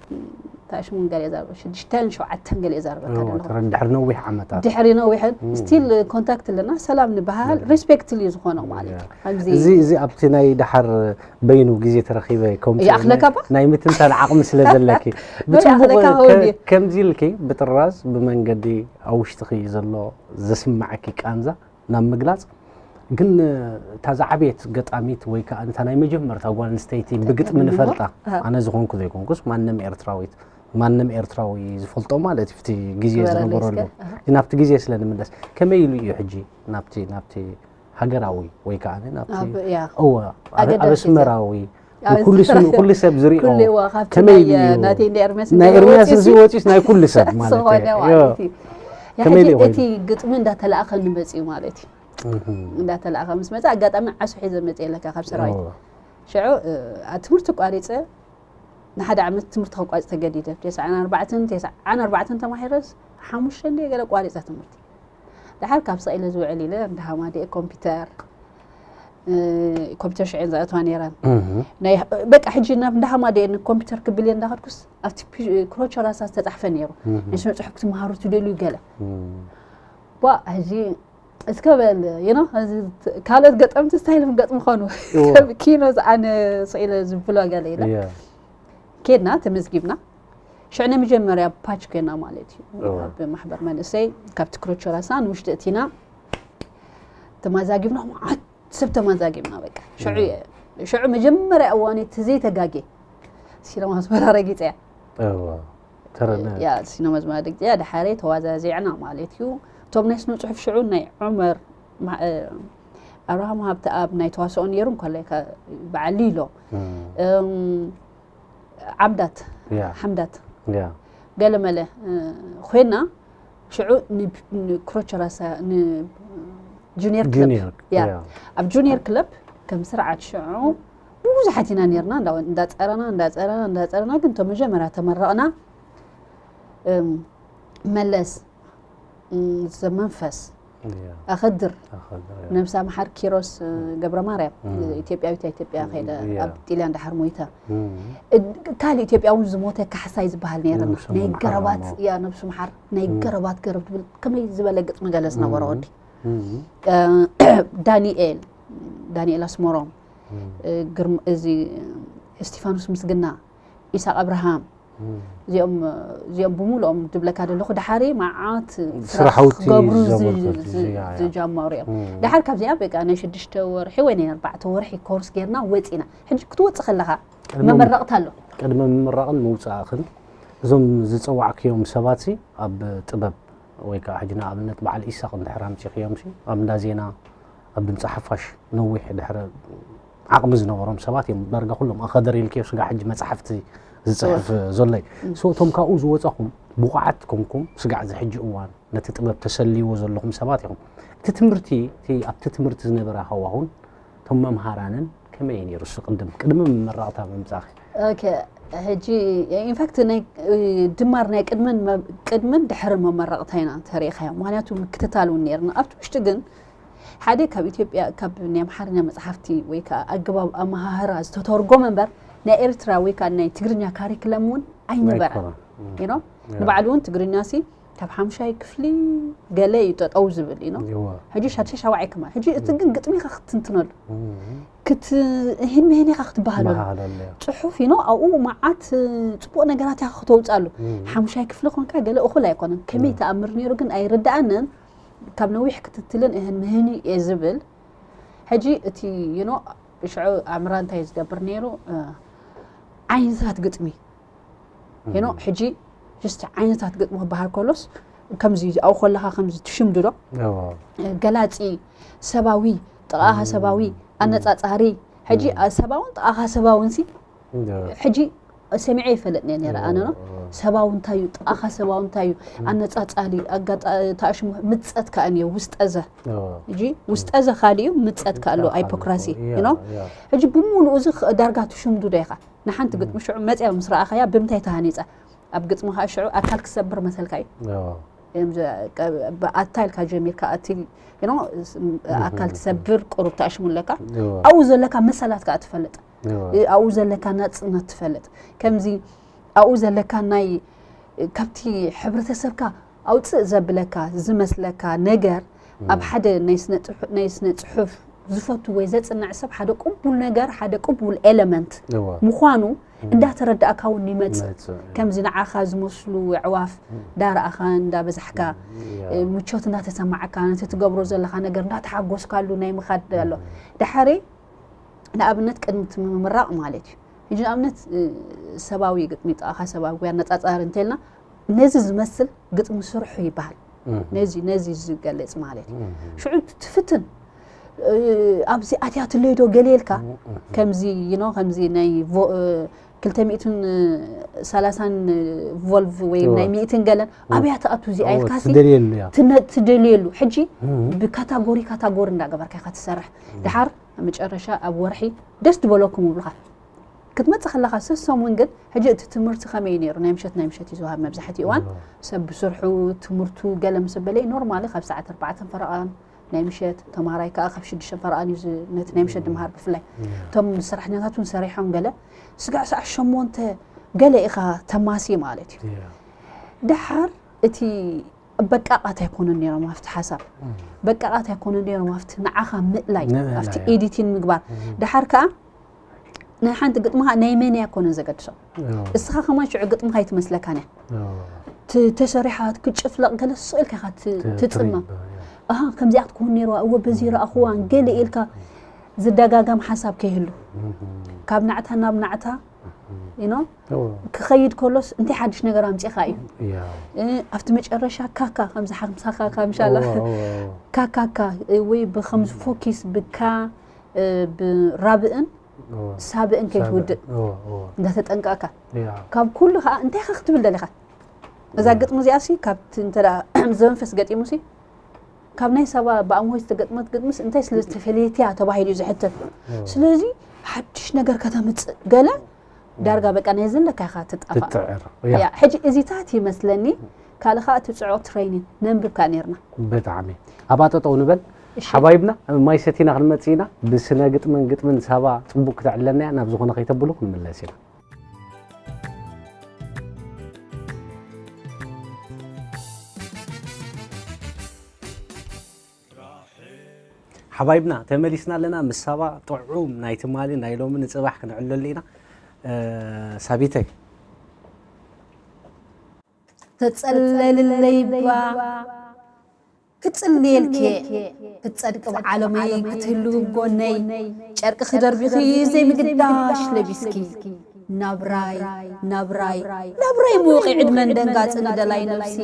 ታሽሙን ገለ ዛርበ ሽዱሽተን ሸውዓተን ገለ ዛርበካ እዎ፣ ደለኹ ተረ ድሕሪ ነዊሕ ዓመታት ድሕሪ ነዊሐን ስቲል ኮንታክት ኣለና፣ ሰላም ንበሃል፣ ሪስፔክት እዩ ዝኾኖ ማለት እዩ። ከምዚ እዚ እዚ ኣብቲ ናይ ደሓር በይኑ ግዜ ተረኺበ ከምኡ ይኣኽለካ ባ? ናይ ምትንታን ዓቕሚ ስለ ዘለኪ ብጽቡቕ ይኣኽለካ ከ- ከውዲ። ከምዚ ኢልኪ ብጥራዝ ብመንገዲ ኣብ ውሽጥኺ ዘሎ ዘስምዓኪ ቃንዛ ናብ ምግላጽ ግን እታ ዝዓበየት ገጣሚት ወይ ከዓ እታ ናይ መጀመርታ ጓል ኣንስተይቲ ብግጥሚ ተጠቒምዎ? ንፈልጣ ኣሃ። ኣነ ዝኾንኩ ዘይኮንኩስ ማንም ኤርትራዊት ማንም ኤርትራዊ ዝፈልጦ ማለት እዩ፣ እቲ ግዜ ክበረለይ ዝነበረሉ እስከ። ኣሃ። ግን ናብቲ ግዜ ስለ ንምለስ ከመይ ኢሉ እዩ ሕጂ ናብቲ ናብቲ ሃገራዊ ወይ ከዓ ናብቲ ኣብ- ያ። እወ ኣብ ኣገዳሲ ኣብ ኣስመራዊ ኣብ ኩሉ ስም- ኣስመራ- ኩሉ ሰብ ዝሪኦ ኩሉ እዋ ካብቲ ከመይ ናይ ኢሉ እዩ? ናተይ እንደ ኤርሚያስ ናይ እንደ ኤርሚያስ ወፂ እዚ ሲ- ወፂስ ናይ ኩሉ ሰብ ማለት ዝኾነ እዩ። ማለት እዩ። ከመይ ሕጂ ኢሉ ይኾን? እቲ ግጥሚ እንዳተላእኸ ንመፅኡ ማለት እዩ። እህም። እንዳተላእኸ ምስ መፀ ኣጋጣሚ ዓሱ ሒዘ መፅእ ኣለካ ካብ ሰራዊት እወ። ሽዑ እ፣ ኣብ ትምህርቲ ቋሪፀ ንሓደ ዓመት ትምህርቲ ከቋርፅ ተገዲደ። ተስዓን ኣርባዕተን ተስዓን ኣርባዕተን ተማሂረስ ሓሙሽተ እንደ ገለ ቋሪፀ ትምህርቲ። ድሓር ካብ ስቕ ኢለ ዝውዕል ኢለ እንዳ ሃማደኤ ኮምፒውተር እ፣ ኮምፒውተር ሽዕን ዘእትዋ ነይረን እህም። ናይ በቃ ሕጂ ናብ እንዳ ሃማደኤ ኮምፒውተር ክብል እየ እንዳኸድኩስ ኣብቲ ፒ- ክሮቸራሳ ዝተፃሕፈ ነይሩ እህም። ናይ ስነ ፅሑፍ ክትመሃሩ ትደልዩ ገለ እም። ቧ ሕጂ እስከ በል you know፣ እዚ ካልኦት ገጠምቲ ስታይል ገጥሚ ኾኑ እዎ። ከም ኪኖ ዝኣነ ስኢለ ዝብሎ ገለ ኢለ እያ። ኬድና ተመዝጊብና። ሽዑ ናይ መጀመርያ ፓች ኮይና ማለት እዩ። እዎ። ኣብ ማሕበር መንእሰይ ካብቲ ክሮቸራሳ ንውሽጢ እቲና ተማዛጊብና፣ መዓት ሰብ ተማዛጊብና። በቃ ሽዑ እየ- ሽዑ መጀመርያ እዋነይ ተዘይተጋጌ ሲነማ ኣስመራ ረጊፀ እያ። እዎ። ተረነ ያ ሲነማ ኣስመራ ረጊፀ እያ። ድሓረይ ተዋዛዚዕና ማለት እዩ። እቶም ናይ ስነ ፅሑፍ ሽዑ ናይ ዑመር ማ- እ፣ ኣብርሃም ሃብተኣብ ናይ ተዋስኦ ነይሩ እንከሎ በዓል ሊሎ እም። እም፣ ዓምዳት ያ። ሓምዳት ያ። ገለመለ እ፣ ኮይና ሽዑ ን- ንክሮቸራሳ ንጁኒየር ክለብ ጁኒየር ያ ያ። ኣብ ጁኒየር ክለብ ከም ስርዓት ሽዑ ብዙሓት ኢና ነርና እንዳ- እንዳፀረና እንዳፀረና እንዳፀረና ግን እቶም መጀመርያ ተመረቕና እም፣ መለስ እም፣ ዘመንፈስ ያ። ኣኸድር ኣኸድር ያ። ነብሳ መሓር ኪሮስ እ፣ ገብረ ማርያም እም። ኢትዮጵያዊት ኢትዮጵያ ከይደ ያ። ኣብ ጢልያን ድሓር ሞይተ እም። እ፣ ካልእ ኢትዮጵያ እውን ዝሞተ ካሕሳይ ዝበሃል ነይረና ነብሱ ናይ መሓር ገረባት እሞ። ያ ነብሱ መሓር ናይ እም። ገረባት ገረብ ትብል ከመይ ዝበለ ግጥሚ ገለ ዝነበሮ እም። ወዲ እም። እ፣ ዳንኤል ዳንኤል ኣስመሮም እም። እ፣ ግርም- እዚ እስቲፋኖስ ምስግና ኢሳቅ ኣብርሃም እም። እዚኦም እዚኦም ብምሉኦም ድብለካ ዘለኹ ድሓሪ መዓት ስራሕውቲ ክገብሩ ዝ- ዘበርከቱ ዝ- ያ፣ ያ። ዝጀመሩ እዮም እም። ድሓር ካብዚኣ በቃ ናይ ሽዱሽተ ወርሒ ወይ ናይ ኣርባዕተ ወርሒ ኮርስ ጌርና ወፂና ሕጂ ክትወፅ ከለኻ ቅድሚ- መመረቕታ ኣሎ ቅድሚ ምምራቕን ምውፃእኽን እዞም ዝፀዋዕክዮም ሰባት ሲ ኣብ ጥበብ ወይ ከዓ ሕጂ ንኣብነት በዓል ኢሳቅ እንድሕር ኣምፂኽዮም ሲ ኣብ እንዳ ዜና ኣብ ድምፂ ሓፋሽ ነዊሕ ድሕሪ ዓቕሚ ዝነበሮም ሰባት እዮም ዳርጋ ኩሎም ኣኸደር ኢልክዮ ስጋ ሕጂ መፅሓፍቲ ዝፅሕፍ ዘሎ እዩ ሶ እቶም ካብኡ ዝወፃኹም ብቑዓት ኮንኩም ስጋዕ እዚ ሕጂ እዋን ነቲ ጥበብ ተሰልይዎ ዘለኹም ሰባት ኢኹም እቲ ትምህርቲ እቲ ኣብቲ ትምህርቲ ዝነበረ ሃዋሁን እቶም መምሃራንን ከመይ እዩ ነይሩ እሱ ቅድም ቅድሚ ምምራቕታ ምምፃኺ ኦኬ ሕጂ ኢንፋክት ናይ ድማር ናይ ቅድምን መ- ቅድምን ድሕሪ መመረቕታ ኢና ተሪኢኻዮ ምክንያቱ ምክትታል እውን ነርና ኣብቲ ውሽጢ ግን ሓደ ካብ ኢትዮጵያ ካብ ናይ ኣምሓርኛ መፅሓፍቲ ወይ ከዓ ኣገባብ ኣመሃህራ ዝተተርጎመ እምበር ናይ ኤርትራ ወይ ከዓ ናይ ትግርኛ ካሪክለም እውን ኣይነበረ ኣይኮነን። you know ንባዕሉ እውን ትግርኛ ሲ ካብ ሓምሻይ ክፍሊ ገለ እዩ ጠጠው ዝብል you know ይዋ ሕጂ ሻድሻይ ሻውዓይ ከማ ሕጂ እቲ ግን ግጥሚኻ ክትትንትነሉ እም፣ ክትህን መሄን ኢኻ ክትበሃለሉ መሃለለያ ፅሑፍ you know ኣብኡ መዓት ፅቡቅ ነገራት ኢኻ ክተውፅኣሉ ሓሙሻይ ክፍሊ ኮንካ ገለ እኹል ኣይኮነን ከመይ ተኣምር ነይሩ ግን ኣይርድኣንን ካብ ነዊሕ ክትትልን እህን ምህን እየ ዝብል ሕጂ እቲ you know ሽዑ ኣምራ እንታይ ዝገብር ነይሩ እ፣ ዓይነታት ግጥሚ you know ሕጂ just ዓይነታት ግጥሚ ክበሃል ከሎስ ከምዚ ኣብኡ ከለካ ከምዚ ትሽምድዶ ገላፂ ሰባዊ ጥቓኻ ሰባዊ ኣነፃፃሪ ሕጂ ሰባውን ጥቓኻ ሰባውን ሲ ሕጂ ሰሚዐ ይፈልጥ ነየ ነረ ኣነ ነው ሰባው እንታይ እዩ ጥቓኻ ሰባው እንታይ እዩ ኣነፃፃሊ ኣጋጣ- ታሽሙ ምፀት ከኣ እኒኦ ውስጠዘ ሕጂ ውስጠዘ ካልእ እዩ ምፀት ከኣ ኣሎ ሃይፖክራሲ you know ሕጂ ብምሉኡ እዚ ክ- ዳርጋ ትሽምድዶ ኢኻ ንሓንቲ ግጥሚ ሽዑ መፅያ ምስ ረኣኻያ ብምንታይ ተሃኒፃ ኣብ ግጥሚ ከዓ ሽዑ ኣካል ክሰብር መሰልካ እዩ እዮም ዘ- ቀ- ብኣታ ኢልካ ጀሚርካ ኣቲ you know፣ ስ- ም- ኣካል ትሰብር ቁሩብ ተኣሽሙ ኣለካ ኣብኡ ዘለካ መሰላት ከዓ ትፈልጥ ኣብኡ ዘለካ ናፅነት ትፈልጥ ከምዚ ኣብኡ ዘለካ ናይ ካብቲ ሕብረተሰብካ ኣውፅእ ዘብለካ ዝመስለካ ነገር ኣብ ሓደ ናይ ስነ ፅሑ- ናይ ስነ ፅሑፍ ዝፈቱ ወይ ዘፅንዕ ሰብ ሓደ ቅቡል ነገር ሓደ ቅቡል ኤለመንት እዋ ምዃኑ እንዳተረዳእካ እውን ይመፅእ። መፅእ። ከምዚ ንዓኻ ዝመስሉ ኣዕዋፍ እንዳረኣኻ እንዳበዛሕካ ያ። እ፣ ምቾት እንዳተሰማዓካ ነቲ ትገብሮ ዘለኻ ነገር እንዳተሓጎስካሉ ናይ ምኻድ ኣሎ። ድሓሪ ንኣብነት ቅድሚ እቲ ምምራቕ ማለት እዩ። ሕጂ ንኣብነት እ፣ ሰባዊ ግጥሚ ጠቓኻ ሰባዊ ኣነጻጻሪ እንተልና ነዚ ዝመስል ግጥሚ ስርሑ ይበሃል። እም። ነዚ ነዚ ዝገልጽ ማለት እዩ። እም። ሽዑ ትፍትን እ፣ ኣብዚ ኣትያ ትለይዶ ገለ ኢልካ እም። ከምዚ you know ከምዚ ናይ ቮ- እ፣ ክልተ ሚእትን ሰላሳን ቮልቭ ወይ እዋ። ናይ ሚእትን ገለን ኣብያ ትኣቱ እዚኣ እዎ፣ ኢልካ ሲ ትደልየሉ እያ። ትነ- ትደልየሉ ሕጂ እም። ብካታጎሪ ካታጎሪ እንዳገበርካ ኢኻ ትሰርሕ። ድሓር ኣብ መጨረሻ ኣብ ወርሒ ደስ ዝበለኩም ይብሉኻ ክትመጽእ ከለኻ ሰሰሙን ግን ሕጂ እቲ ትምህርቲ ከመይ ነይሩ ናይ ምሸት ናይ ምሸት እዩ ዝወሃብ መብዛሕትኡ እዋን እዎ። ሰብ ብስርሑ ትምህርቱ ገለ ምስ በለ ኖርማሊ ካብ ሰዓት ኣርባዕተ ፈረቓን ናይ ምሸት ተማሃራይ ከዓ ካብ ሽዱሽተ ፈረቓን እዩ ዝ- ነቲ ናይ ምሸት ድምሃር ብፍላይ እቶም ሰራሕተኛታት እውን ሰሪሖም ገለ ስጋዕ ሰዓት ሸሞንተ ገለ ኢኻ ተማሲ ማለት እዩ እያ። ድሓር እቲ በቃቓት ኣይኮኑን ነይሮም ኣብቲ ሓሳብ በቃቓት ኣይኮኑን ነይሮም ኣብቲ ንዓኻ ምእላይ ምእላይ፣ ኣብቲ እያ። ኤዲቲን ምግባር ድሓር ከዓ ናይ ሓንቲ ግጥምኻ ናይ መን እያ ኣይኮነን ዘገድሶም እዎ። እስኻ ከማን ሽዑ ግጥምኻ ኣይትመስለካን እያ እዎ። ት- ተሰሪሓ ክትጭፍለቕ ገለ ስቕ ኢልካ ኢኻ ት- ት- ትጽመም ትሪባ፣ እያ። ኣሃ ከምዚኣ ክትኮን ነይርዋ እወ በዚ ረኣኽዋን ገለ ኢልካ ዝደጋገም ሓሳብ ከይህሉ እም። ካብ ናዕታ ናብ ናዕታ you know እዎ። ክኸይድ ከሎስ እንታይ ሓድሽ ነገር ኣምፂኻ እዩ እያ። እ፣ ኣብቲ መጨረሻ ካካ ከምዚ ሓምሳኻ ካምሻላ እዎ፣ እዎ፣ እዎ። ካካካ እ፣ ወይ ብከምዚ ፎኪስ ብካ እ፣ ብራብእን እዎ። ሳብእን ከይትውድእ እዎ፣ እዎ። እንዳተጠንቀቕካ እያ። ካብ ኩሉ ከዓ እንታይ ኸ ክትብል ደሊኻ እዛ ግጥሚ እዚኣ ሲ ካብቲ እንተ ደኣ ዘመንፈስ ገጢሙ ሲ ካብ ናይ ሰባ ብኣምሆይ ዝተገጥመት ግጥምስ እንታይ ስለ ዝተፈለየት እያ ተባሂሉ እዩ ዝሕተት እዎ። ስለዚ ሓድሽ ነገር ከተምፅእ ገለ ዳርጋ በቃ ናይ ዘለካ ኢኻ ትጣፋእ ትጥዕር ያ ሕጂ እዚታት ይመስለኒ ካልእ ከዓ እቲ ፅዑቕ ትሬኒን ነንብብካ ነርና ብጣዕሚ ኣብኣ ጠጠው ንበል ሓባይብና ማይ ሰቲና ክንመፅእ ኢና ብስነ ግጥምን ግጥምን ሳባ ፅቡቅ ክተዕለና እያ ናብ ዝኾነ ከይተብሉ ክንምለስ ኢና ሓባይብና ተመሊስና ኣለና ምስ ሳባ ጥዑም ናይ ትማሊ ናይ ሎሚ ንፅባሕ ክንዕለሉ ኢና ሳቢተይ ተጸለልለይ እባ ክጽልየልኪ ክትጸድቂ ብዓለመይ ክትህልዊ ጎነይ ጨርቂ ክደርቢኺ ዘይምግዳሽ ለቢስኪ ናብራይ ናብራይ ናብራይ ምውቒ ዕድመን ደንጋጽ ንደላይ ነብሲ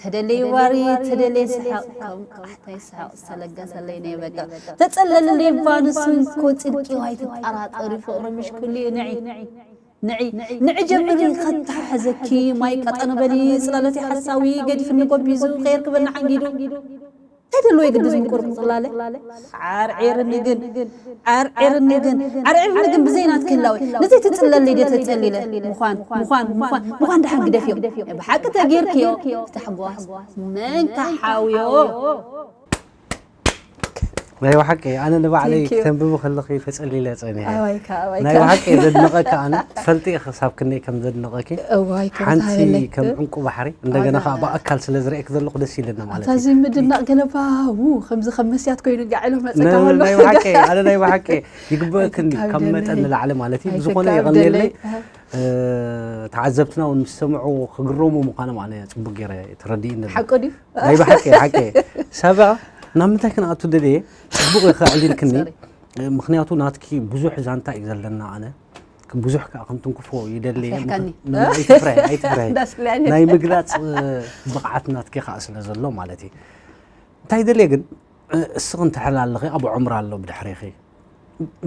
ተደለይ ዋሪ ተደለይ ስሕቕ ከም ቃሕታይ ስሕቕ ዝተለገሰለይ ነይ በቃ ተጸለልለይ እባ ንሱ እንኮ ጽድቂ ዋይ ትጠራጠሪ ፍቕሪ ምሽ ኩሉ እዩ ንዒ ንዒ ንዒ ጀምሪ ከተሓሕዘኪ ማይ ቀጠን በሊ ጽላሎት ሓሳዊ ገዲፍኒ ጎቢዙ ከየርክበኒ ዓንጊዱ እንታይ ደለዎ የግድስ ምቁር ጽላለ ዓርዒርኒ ግን ዓርዒርኒ ግን ዓርዒርኒ ግን ብዘይ ናትኪ ህላወ ነዘይ ትጽለለይ ድየ ተጸሊለ ምዃን ምዃን ምዃን ምዃን ደሓን ግደፍዮ ብሓቂ ተጌርክዮ ተሕጓስ መን ክሓውዮ ናይ ብሓቂ ኣነ ንባዕለይ Thank you. ክተንብቢ ከለኺ ተጸሊለ ጸኒሐ ኣባይካ ኣባይካ ናይ ብሓቂ ዘድንቐካ ኣነ ትፈልጢ ኢኺ ክሳብ ክንደይ ከም ዘድንቐኪ እዋይ ሓንቲ ክብርታለይ ከም ዕንቁ ባሕሪ እንደገና ኣጋ- ከዓ ብኣካል ስለ ዝርእየክ ዘለኹ ደስ ኢለና ማለት እዩ ኣታዚ ምድናቕ ገለባ ው ከምዚ ከም መስያት ኮይኑ ጋዕ ኢሎ መፀካ ከሎ ናይ ብሓቂ ኣነ ናይ ብሓቂ ይግበእክኒ ኣይትካብደለይ። ካብ መጠን ንላዕሊ ማለት እዩ ብዝኾነ ኣይትካብደለይ። የቐንየለይ እ፣ ተዓዘብትና እውን ምስ ሰምዑ ክግረሙ ምዃኖም ኣነ ፅቡቅ ገይረ ተረዲእኒ ኣለኹ። ሓቁ ድዩ ናይ ብሓቂ ሓቂ ሰባ ናብ ምንታይ ክንኣቱ ደልየ ፅቡቅ ኢኻ ኣዕሊልክኒ Sorry. ምክንያቱ ናትኪ ብዙሕ ዛንታ እዩ ዘለና ኣነ ብዙሕ ከዓ ክንትንክፎ ይደሊ ኣፍሪሕካኒ። ኣይትፍረ ኣይትፍረ እንዳስለኒ ናይ ምግላፅ እ፣ ብቕዓት ናትኪ ከዓ ስለ ዘሎ ማለት እዩ እንታይ ደልየ ግን እ፣ እስኺ እንትሕል ኣለኺ ኣብ ዑምራ ኣሎ ብድሕሪኺ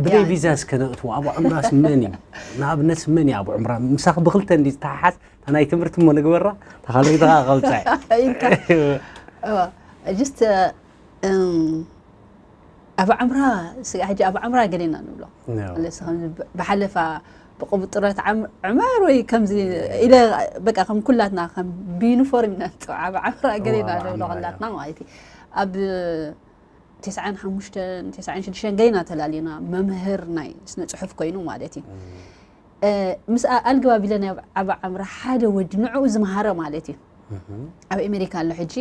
ብደይ ያ። ቪዛ እስከ ነእትዎ ኣብ ዑምራስ መን እዩ ንኣብነት መን እዩ ኣብ ዑምራ ምሳኺ ብክልተ እንዲ ዝተሓሓዝ እታ ናይ ትምህርቲ እሞ ንግበራ እታ ካልኣይቲ ከዓ ከውፅዐ ኢልካ እዋ፣ just እም፣ ኣብ ዓምራ ስጋ ሕጂ ኣብ ዓምራ ገሌና ንብሎ ያ። ለስ ከም ብ- ብሓለፋ ብቁብጥረት ዓም- ዕመር ወይ ከምዚ ኢለ በቃ ከም ኩላትና ከም ብዩኒፎርም ኢና ንፅውዓ ኣብ ዓምራ ገሌና ኣብ ንብሎ ዓምራ፣ ኩላትና ማለት እዩ ኣብ ተስዓን ሓሙሽተን ተስዓን ሽዱሽተን ገሌና ተላሊና መምህር ናይ ስነ ፅሑፍ ኮይኑ ማለት እዩ ምስ ኣልግባብ ኢለ ናይ ኣባዓምራ ሓደ ወዲ ንዕኡ ዝመሃረ ማለት እዩ። ኣብ ኣሜሪካ ኣሎ ሕጂ።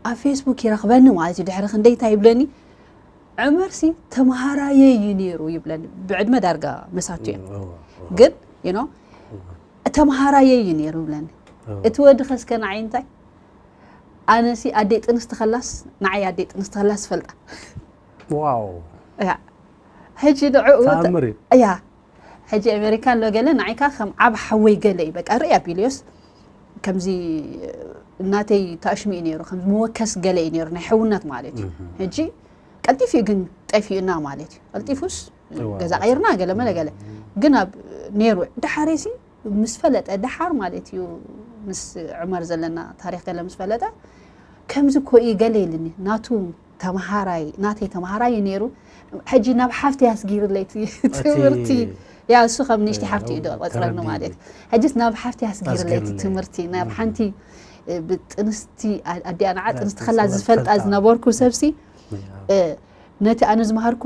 ኣብ ፌስቡክ ይረኽበኒ ማለት እዩ። ድሕሪ ክንደይ እንታይ ይብለኒ፣ ዕመርሲ ተምሃራየ እዩ ነይሩ ይብለኒ። ብዕድመ ዳርጋ መሳቱ እዮም። ግን you know ተምሃራየ እዩ ነይሩ ይብለኒ። እቲ ወዲ ከስከ ንዓይ እንታይ፣ ኣነሲ ኣደይ ጥንስቲ ከላስ፣ ንዓይ ኣደይ ጥንስቲ ከላስ ፈልጣ። ዋው ያ ሕጂ ንዕኡ ተኣምር እዩ። ያ ሕጂ ኣሜሪካ ኣሎ ገለ ንዓይካ ከም ዓብ ሓወይ ገለ እዩ በቃ ርኢ ኣቢልዮስ። ከምዚ እናተይ ታሽሚ እዩ ነይሩ፣ ከምዚ መወከስ ገለ እዩ ነይሩ ናይ ሕውነት ማለት እዩ። ሕጂ ቀልጢፉ እዩ ግን ጠፊኡና ማለት እዩ። ቀልጢፉስ ገዛ ቀይርና ገለ መለ ገለ ግን ኣብ ነይሩ። ድሓሬሲ ምስ ፈለጠ ድሓር ማለት እዩ ምስ ዑመር ዘለና ታሪክ ገለ ምስ ፈለጠ ከምዚ እኮ እዩ ገለ ኢልኒ። ናቱ ተምሃራይ ናተይ ተምሃራይ እዩ ነይሩ። ሕጂ ናብ ሓፍቲ ኣስጊርለይ እቲ ትምህርቲ። ያ እሱ ከም ንእሽቲ ሓፍቲ እዩ ዝቆፅረኒ ማለት እዩ። ሕጂስ ናብ ሓፍቲ ኣስጊርለይ እቲ ትምህርቲ ናብ ሓንቲ ብጥንስቲ ኣዲኣ ንዓ ጥንስቲ ከላ ዝፈልጣ ዝነበርኩ ሰብሲ ነቲ ኣነ ዝመሃርኩ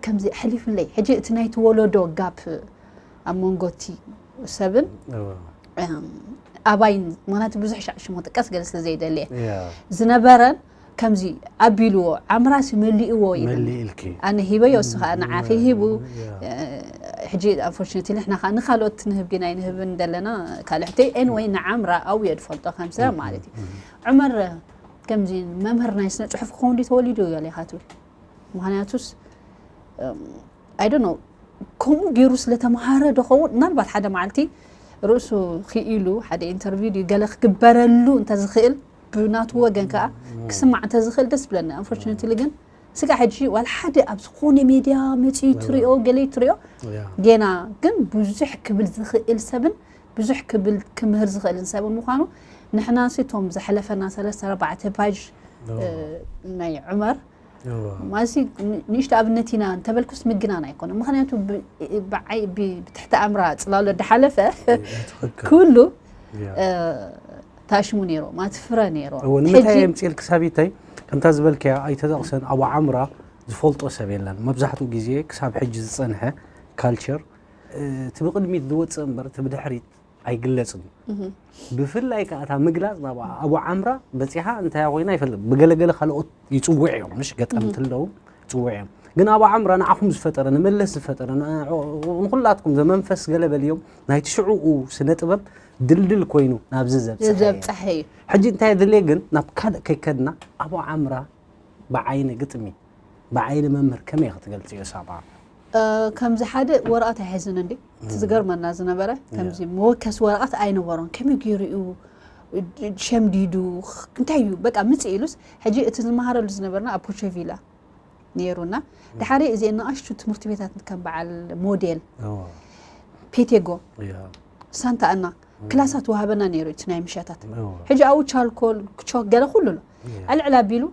ከምዚ ኣሕሊፍለይ። ሕጂ እቲ ናይቲ ወለዶ ጋፕ ኣብ መንጎ እቲ ሰብን ኣባይን ምክንያቱ ብዙሕ ሻዕ ሽሙ ጥቀስ ገለ ስለ ዘይደልየ ዝነበረን ከምዚ ኣቢልዎ ዓምራሲ መሊእዎ ይብል። ኣነ ሂበዮ እሱ ከዓ ንዓኺ ሂቡ። ሕጂ unfortunately ንሕና ከዓ ንካልኦት ንህብ ዲና ኣይንህብን ዘለና ካልሕተይ anyway ንዓምራ ኣውዮ ዝፈልጦ ከም ሰብ ማለት እዩ። ዑመር ከምዚ መምህር ናይ ስነ ፅሑፍ ክኸውን ድዩ ተወሊዱ ገለ ኢኻ ትብል? ምክንያቱስ I don't know ከምኡ ገይሩ ስለተምሃረ ዶ ኸውን ምናልባት ሓደ መዓልቲ ርእሱ ክኢሉ ሓደ interview ድዩ ገለ ክግበረሉ እንተዝኽእል ብናቱ ወገን ከዓ ክስማዕ እንተዝኽእል ደስ ብለኒ። Unfortunately ግን ስጋ ሕጂ ዋላ ሓደ ኣብ ዝኾነ ሜድያ መፅኡ ትሪኦ ገለ ትሪኦ ጌና ግን ብዙሕ ክብል ዝኽእል ሰብን ብዙሕ ክብል ክምህር ዝኽእልን ሰብን ምዃኑ ንሕና ሲ እቶም ዝሓለፈና ሰለስተ ኣርባዕተ page ናይ ዑመር ማሲ ንእሽቶ ኣብነት ኢና እንተበልኩስ ምግናን ኣይኮነ። ምክንያቱ ብትሕቲ ኣምራ ፅላሎ ድሓለፈ ኩሉ ታሽሙ ነይሩ ማትፍረ ነይሩ። ንምንታይ የምፅኤል ክሳብ ይታይ ከምታ ዝበልከያ ኣይተጠቕሰን ኣብ ዓምራ ዝፈልጦ ሰብ የለን። መብዛሕትኡ ግዜ ክሳብ ሕጂ ዝፀንሐ ካልቸር እቲ ብቕድሚት ዝወፅእ እምበር እቲ ብድሕሪት ኣይግለፅን እዩ። ብፍላይ ከዓ እታ ምግላፅ ናብ ኣቡ ዓምራ በፂሓ እንታይ ኮይና ይፈልጥ ብገለገለ ካልኦት ይፅውዕ እዮም ምሽ ገጠምቲ ኣለዉ ይፅውዕ እዮም። ግን ኣቡ ዓምራ ንዓኹም ዝፈጠረ ንመለስ ዝፈጠረ ንኩላትኩም ዘመንፈስ ገለ በልዮም ናይቲ ሽዕኡ ስነ ጥበብ ድልድል ኮይኑ ናብዚ ዘብፅሐ ሕጂ እንታይ ድልየ ግን ናብ ካልእ ከይከድና ኣቡ ዓምራ ብዓይኒ ግጥሚ ብዓይኒ መምህር ከመይ ክትገልፅዮ ሳባ? ከምዚ ሓደ ወረቐት ኣይሕዝን እንዲ እቲ ዝገርመና ዝነበረ ከምዚ መወከሲ ወረቐት ኣይነበሮን። ከመይ ገይሩ እዩ ሸምዲዱ እንታይ እዩ በቃ ምፅእ ኢሉስ ሕጂ እቲ ዝመሃረሉ ዝነበርና ኣብ ፖቸቪላ ነይሩና። ድሓሪ እዚአን ንኣሽቱ ትምህርቲ ቤታት ከም በዓል ሞዴል ፔቴጎ ሳንታ ኣና ክላሳት ወሃበና ነይሩ እቲ ናይ ምሸታት። ሕጂ ኣብኡ ቻልኮል ቾክ ገለ ኩሉ ኣሎ ዕልዕል ኣቢሉ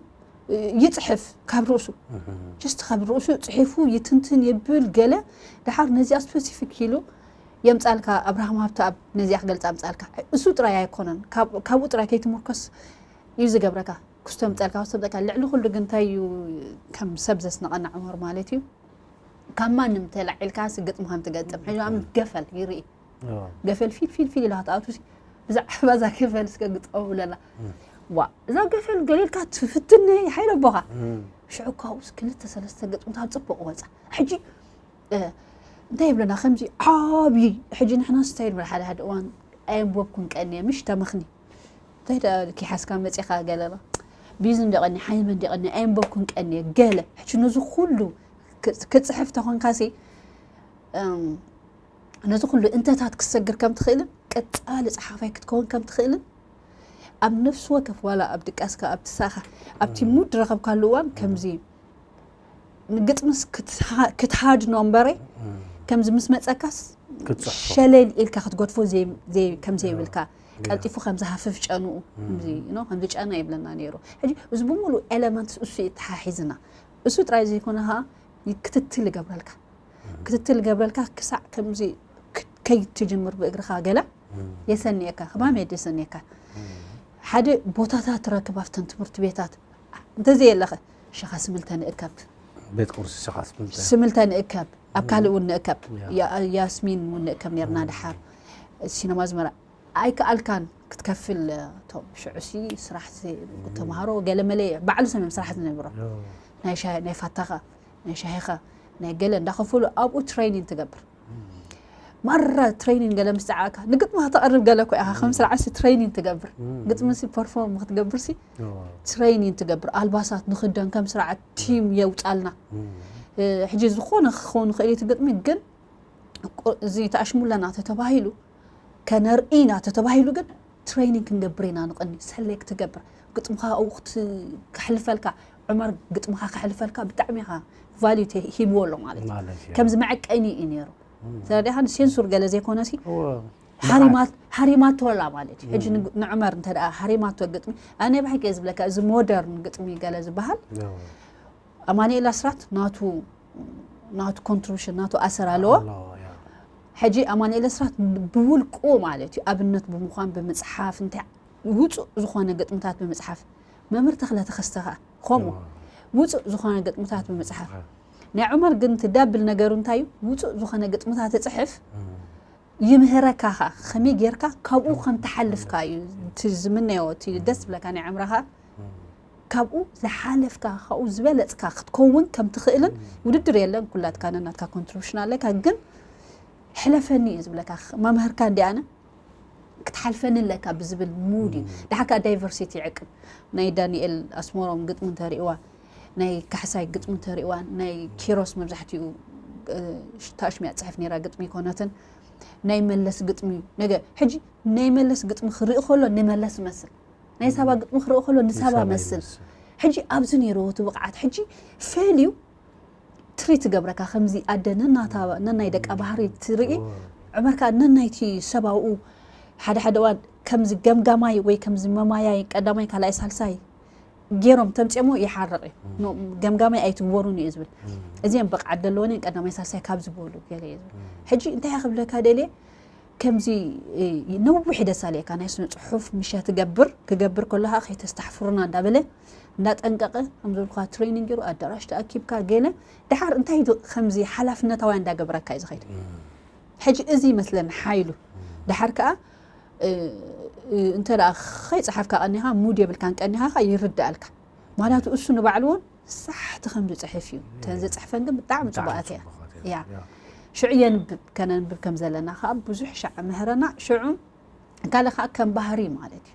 ይፅሕፍ ካብ ርእሱ just ካብ ርእሱ ፅሒፉ ይትንትን ይብል ገለ ድሓር ነዚኣ specific ኢሉ የምፃልካ ኣብርሃም ሃብተኣብ ነዚኣ ክገልፃ ኣምፃልካ እሱ ጥራይ ኣይኮነን ካብኡ ጥራይ ከይትምርኮስ እዩ ዝገብረካ ክስቶ የምፃልካ ክስቶ የምፃልካ ልዕሊ ኩሉ ግን እንታይ እዩ ከም ሰብ ዘስንቐና ዑመር ማለት እዩ ካብ ማንም ተላዒልካ ሲ ግጥሚ ከም ትገጥም ሕጂ ንኣብነት ገፈል ይርኢ ገፈል ፊል ፊል ፊል ኢላ ክትኣቱ ብዛዕባ እዛ ገፈል እስከ ግጠሙ ብለላ ዋ እዛ ገፈል ገሊልካ ትፍትነ ሓይለ ኣቦኻ ሽዑ ካብኡስ ክልተ ሰለስተ ግጥምታት ፅቡቕ ወፃ ሕጂ እንታይ ይብለና ከምዚ ዓብዪ ሕጂ ንሕና ስታይ ንብል ሓደ ሓደ እዋን ኣየንበብኩን ቀንየ ምሽ ተመኽኒ እንታይ ደኣ ኪሓስካ መፂኻ ገለና ቢዝ እንዲቐኒ ሓይመ እንዲቐኒ ኣየንበብኩን ቀንየ ገለ ሕጂ ነዚ ኩሉ ክፅሕፍ ተኾንካሲ ነዚ ኩሉ እንተታት ክትሰግር ከም ትኽእልን ቀፃሊ ፀሓፋይ ክትከውን ከም ትኽእልን ኣብ ነፍሲ ወከፍ ዋላ ኣብ ድቃስካ ኣብ ትሳኻ ኣብቲ ሙድ ረኸብካሉ እዋን ከምዚ ንግጥምስ ክትሃድኖ እምበረ ከምዚ ምስ መፀካስ ሸለል ኢልካ ክትገድፎ ከም ዘይብልካ ቀልጢፉ ከም ዝሃፍፍ ጨንኡ ከምዚ ጨና ይብለና ነይሩ ሕጂ እዚ ብምሉእ ኤለመንትስ እሱ እዩ ተሓሒዝና እሱ ጥራይ ዘይኮነ ከዓ ክትትል ይገብረልካ ክትትል ይገብረልካ ክሳዕ ከምዚ ከይትጅምር ብእግርካ ገለ የሰንየካ ክማም የደ የሰንየካ ሓደ ቦታታት ትረክብ ኣብተን ትምህርቲ ቤታት እንተዘየለኸ ሸኻ ስምልተ ንእከብ ቤት ቁርሲ ሸኻስ ምንታይ? ስምልተ ንእከብ ኣብ ካልእ እውን ንእከብ ያ። ያ- ያስሚን እውን ንእከብ ነርና ድሓር ሲነማ ኣዝመራ ኣይከኣልካን ክትከፍል እቶም ሽዑሲ ስራሕ ዘ- ተምሃሮ ገለ መለ ባዕሉ ሰሚም ስራሕ ዝነብሮ ናይ ሻሂ ናይ ፋታኻ ናይ ሻሂኻ ናይ ገለ እንዳኸፈሉ ኣብኡ ትሬኒን ትገብር ማራ ትሬኒን ገለ ምስ ጸዓካ ንግጥሚ ከተቕርብ ገለ ኮ ኢኻ ከም ስርዓሲ ትሬኒን ትገብር ግጥምሲ ፐርፎርም ክትገብርሲ ትሬኒን ትገብር ኣልባሳት ንኽደን ከም ስርዓት ቲም የውጻልና ሕጂ ዝኾነ ክኸውን ይኽእል እቲ ግጥሚ ግን እዚ ተኣሽሙለና ተተባሂሉ ከነርኢና ተተባሂሉ ግን ትሬኒንግ ክንገብር ኢና ንቐኒ ሰሌክት ትገብር ግጥምኻ ኣብኡ ክት- ከሕልፈልካ ዑመር ግጥምኻ ከሕልፈልካ ብጣዕሚ ኢኻ ቫልዩ ሂብዎ ኣሎ ማለት እዩ ማለት እዩ። ከምዚ መዐቀኒ እዩ ነይሩ ስለዚኻ ሴንሱር ገለ ዘይኮነሲ እወ። ሃሪማት ሃሪማቶ ኣላ ማለት እዩ ሕጂ ንግ- ንዑመር እንተ ደኣ ሃሪማቶ ግጥሚ ኣነ ብሓቂ እየ ዝብለካ እዚ ሞደርን ግጥሚ ገለ ዝበሃል እወ። ኣማኑኤል ኣስራት ናቱ ናቱ ኮንትሪቢሽን ናቱ ኣሰር ኣለዎ ኣለዎ፣ ያ። ሕጂ ኣማኑኤል ኣስራት ብውልቁ ማለት እዩ ኣብነት ብምዃን ብምፅሓፍ እንታይ ውፁእ ዝኾነ ግጥምታት ብምፅሓፍ መምህር ተኽለ ተኸስተ ከዓ ከምኡ ውፁእ ዝኾነ ግጥምታት ብምፅሓፍ ናይ ዑመር ግን ትዳብል ነገሩ እንታይ እዩ ውፁእ ዝኾነ ግጥምታት ትፅሕፍ ይምህረካ ኸ ከመይ ጌርካ ካብኡ ከም ትሓልፍካ እዩ እቲ ዝምነዮ እቲ ደስ ዝብለካ ናይ ዕምራኻ ካብኡ ዝሓለፍካ ካብኡ ዝበለፅካ ክትከውን ከም ትኽእልን ውድድር የለን ኩላትካ ነናትካ ኮንትሪቢሽን ኣለካ ግን ሕለፈኒ እዩ ዝብለካ መምህርካ እንዲ ኣነ ክትሓልፈኒ ኣለካ ብዝብል ሙድ እዩ ደሓር ከዓ ዳይቨርሲቲ ይዕቅብ ናይ ዳንኤል ኣስመሮም ግጥሚ እንተሪእዋ ናይ ካሕሳይ ግጥሚ እንተሪእዋ ናይ ኪሮስ መብዛሕትኡ ታሽሚያ ፅሕፍ ነራ ግጥሚ ይኮነትን ናይ መለስ ግጥሚ እዩ ነገ ሕጂ ናይ መለስ ግጥሚ ክርኢ ከሎ ንመለስ መስል ናይ ሳባ ግጥሚ ክርኢ ከሎ ንሳባ መስል ሕጂ ኣብዚ ነይሩ እቲ ብቕዓት ሕጂ ፌል እዩ ትሪት ትገብረካ ከምዚ ኣደ ነናይ ደቃ ባህሪ ትርኢ ዕመርካ ነናይቲ ሰባኡ ሓደ ሓደ እዋን ከምዚ ገምጋማይ ወይ ከምዚ መማያይ ቀዳማይ ካልኣይ ሳልሳይ ገይሮም ተምፅኦሞ ይሓርቕ እዩ ገምጋማይ ኣይትግበሩን እዩ ዝብል እዚኦም ብቕዓት ዘለዎን ቀዳማይ ሳልሳይ ካብ ዝበሉ ገለ እዩ ዝብል ሕጂ እንታይ ክብለካ ደልየ ከምዚ ነዊሕ ደሳልየካ ናይ ስነ ፅሑፍ ምሸ ትገብር ክገብር ከለካ ከይተስተሕፍሩና እንዳበለ እንዳጠንቀቀ ከምዘልኩካ ትሬኒንግ ገይሩ ኣዳራሽ ተኣኪብካ ገለ ድሓር እንታይ ከምዚ ሓላፍነታውያን እንዳገበረካ እዩ ዝኸይድ ሕጂ እዚ ይመስለኒ ሓይሉ ድሓር ከዓ እንተ ደኣ ከይፀሓፍካ ቀኒኻ ሙድ የብልካን ቀኒኻ ከዓ ይርዳኣልካ ምክንያቱ እሱ ንባዕሉ እውን ሳሕቲ ከም ዝፅሕፍ እዩ እተን ዝፅሕፈን ግን ብጣዕሚ ፅቡቃት እያ ያ ሽዑ የንብብ ከነንብብ ከም ዘለና ከዓ ብዙሕ ሻዕ ምህረና ሽዑ ካልእ ከዓ ከም ባህሪ ማለት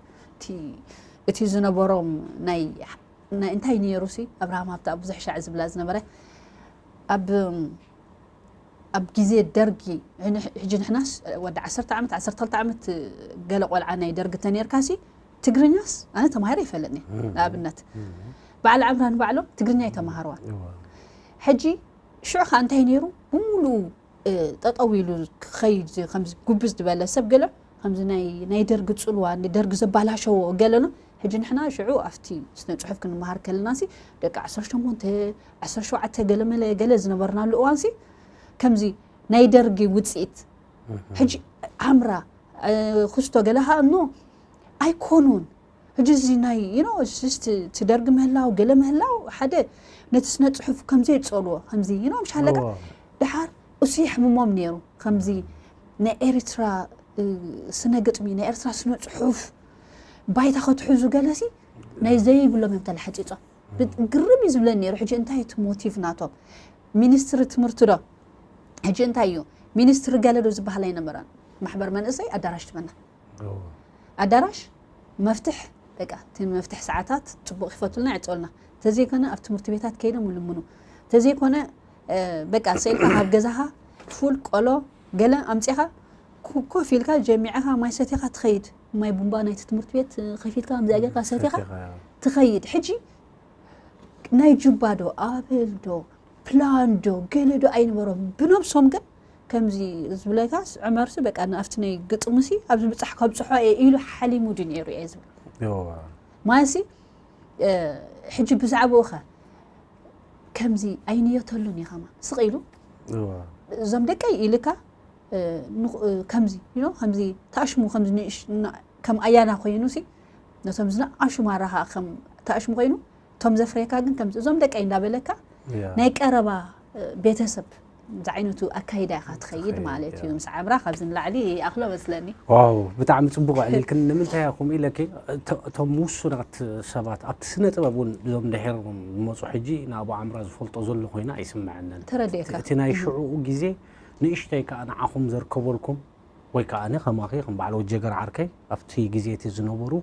እዩ እቲ ዝነበሮም ናይ እንታይ ነይሩ ሲ ኣብርሃም ሃብታ ብዙሕ ሻዕ ዝብላ ዝነበረ ኣብ ኣብ ግዜ ደርጊ ሕጂ ንሕናስ ወዲ ዓሰርተ ዓመት ዓሰርተ ክልተ ዓመት ገለ ቆልዓ ናይ ደርጊ ተነርካሲ ትግርኛስ ኣነ ተማሂረ ይፈልጥኒ ንኣብነት በዓል ዓምራ ንባዕሎም ትግርኛ ይተማሃርዋ ሕጂ ሽዑ ከዓ እንታይ ነይሩ ብሙሉኡ ጠጠው ኢሉ ክኸይድ ከምዚ ጉብዝ ዝበለ ሰብ ገለ ከምዚ ናይ ናይ ደርጊ ፅልዋ ንደርጊ ዘባላሸዎ ገለኖ ሕጂ ንሕና ሽዑ ኣብቲ ስነ ፅሑፍ ክንመሃር ከለና ሲ ደቂ ዓሰርተ ሸሞንተ ዓሰርተ ሸውዓተ ገለ መለ ገለ ዝነበርናሉ እዋን ሲ ከምዚ ናይ ደርጊ ውፅኢት ሕጂ ዓምራ ክስቶ ገለ ከዓ እኖ ኣይኮኑን ሕጂ እዚ ናይ you know just ትደርግ ምህላው ገለ ምህላው ሓደ ነቲ ስነ ፅሑፍ ከምዘይ ፀልዎ ከምዚ you know ምሽ ኣለካ ድሓር እሱ የሕምሞም ነይሩ ከምዚ ናይ ኤርትራ ስነ ግጥሚ ናይ ኤርትራ ስነ ፅሑፍ ባይታ ከትሕዙ ገለሲ ናይ ዘይብሎም እዮም ተላሕፂፆም ግርም እዩ ዝብለኒ ነይሩ ሕጂ እንታይ እቲ ሞቲቭ ናቶም ሚኒስትሪ ትምህርቲ ዶ ሕጂ እንታይ እዩ ሚኒስትሪ ገለ ዶ ዝበሃል ኣይነበረን ማሕበር መንእሰይ ኣዳራሽ ትበና ኣዳራሽ መፍትሕ በቃ እቲ መፍትሕ ሰዓታት ፅቡቅ ይፈቱልና ይዕፀልና ተዘይኮነ ኣብ ትምህርቲ ቤታት ከይዶም ይልምኑ ተዘይኮነ በቃ ስኢልካ ካብ ገዛኻ ፉል ቆሎ ገለ ኣምፂኻ ኮፍ ኢልካ ጀሚዕኻ ማይ ሰቲኻ ትኸይድ ማይ ቡምባ ናይቲ ትምህርቲ ቤት ከፊትካ ከምዚኣ ጌርካ ሰቲኻ ትኸይድ ሕጂ ናይ ጁባ ዶ ኣበል ዶ ፕላን ዶ ገለ ዶ ኣይነበሮም ብነብሶም ግን ከምዚ ዝብለካስ ዕመርሲ በቃ ንኣብቲ ናይ ግጥሙሲ ኣብዚ ብፃሕ ከብፅሖ እየ ኢሉ ሓሊሙ ድዩ ነይሩ እየ ዝብል ማለትሲ ሕጂ ብዛዕባኡ ኸ ከምዚ ኣይንየተሉን እዩ ኸማ ስቕ ኢሉ እዞም ደቀይ ኢልካ ከምዚ ከምዚ ተኣሽሙ ከምዚ ከም ኣያና ኮይኑሲ ነቶም ዝነኣሹ ማራ ከዓ ከም ተኣሽሙ ኮይኑ እቶም ዘፍረየካ ግን ከምዚ እዞም ደቀይ እንዳበለካ ያ። ናይ ቀረባ እ፣ ቤተሰብ ዝዓይነቱ ኣካይዳ ኢኻ ትኸይድ ትኸይድ፣ ማለት እዩ። ያ። ምስ ዓምራ ካብዚ ንላዕሊ ይኣኽሎ መስለኒ። ዋው፣ ብጣዕሚ ጽቡቕ ኣዕሊልክን። ንምንታይ ኢኹም ኢለኪ፣ እቶ- እቶም ውሱናት ሰባት ኣብቲ ስነ ጥበብ እውን እዞም ድሒሮም ዝመፁ ሕጂ ንኣቡ ዓምራ ዝፈልጦ ዘሎ ኮይና ኣይስምዐንን። ተረዲእካ። እቲ ናይ ሽዑኡ ግዜ ንእሽተይ ከዓ ንዓኹም ዘርከበልኩም ወይ ከዓ ኣነ ከማኺ ከም በዓል ወጀገር ዓርከይ ኣብቲ ግዜ እቲ ዝነበሩ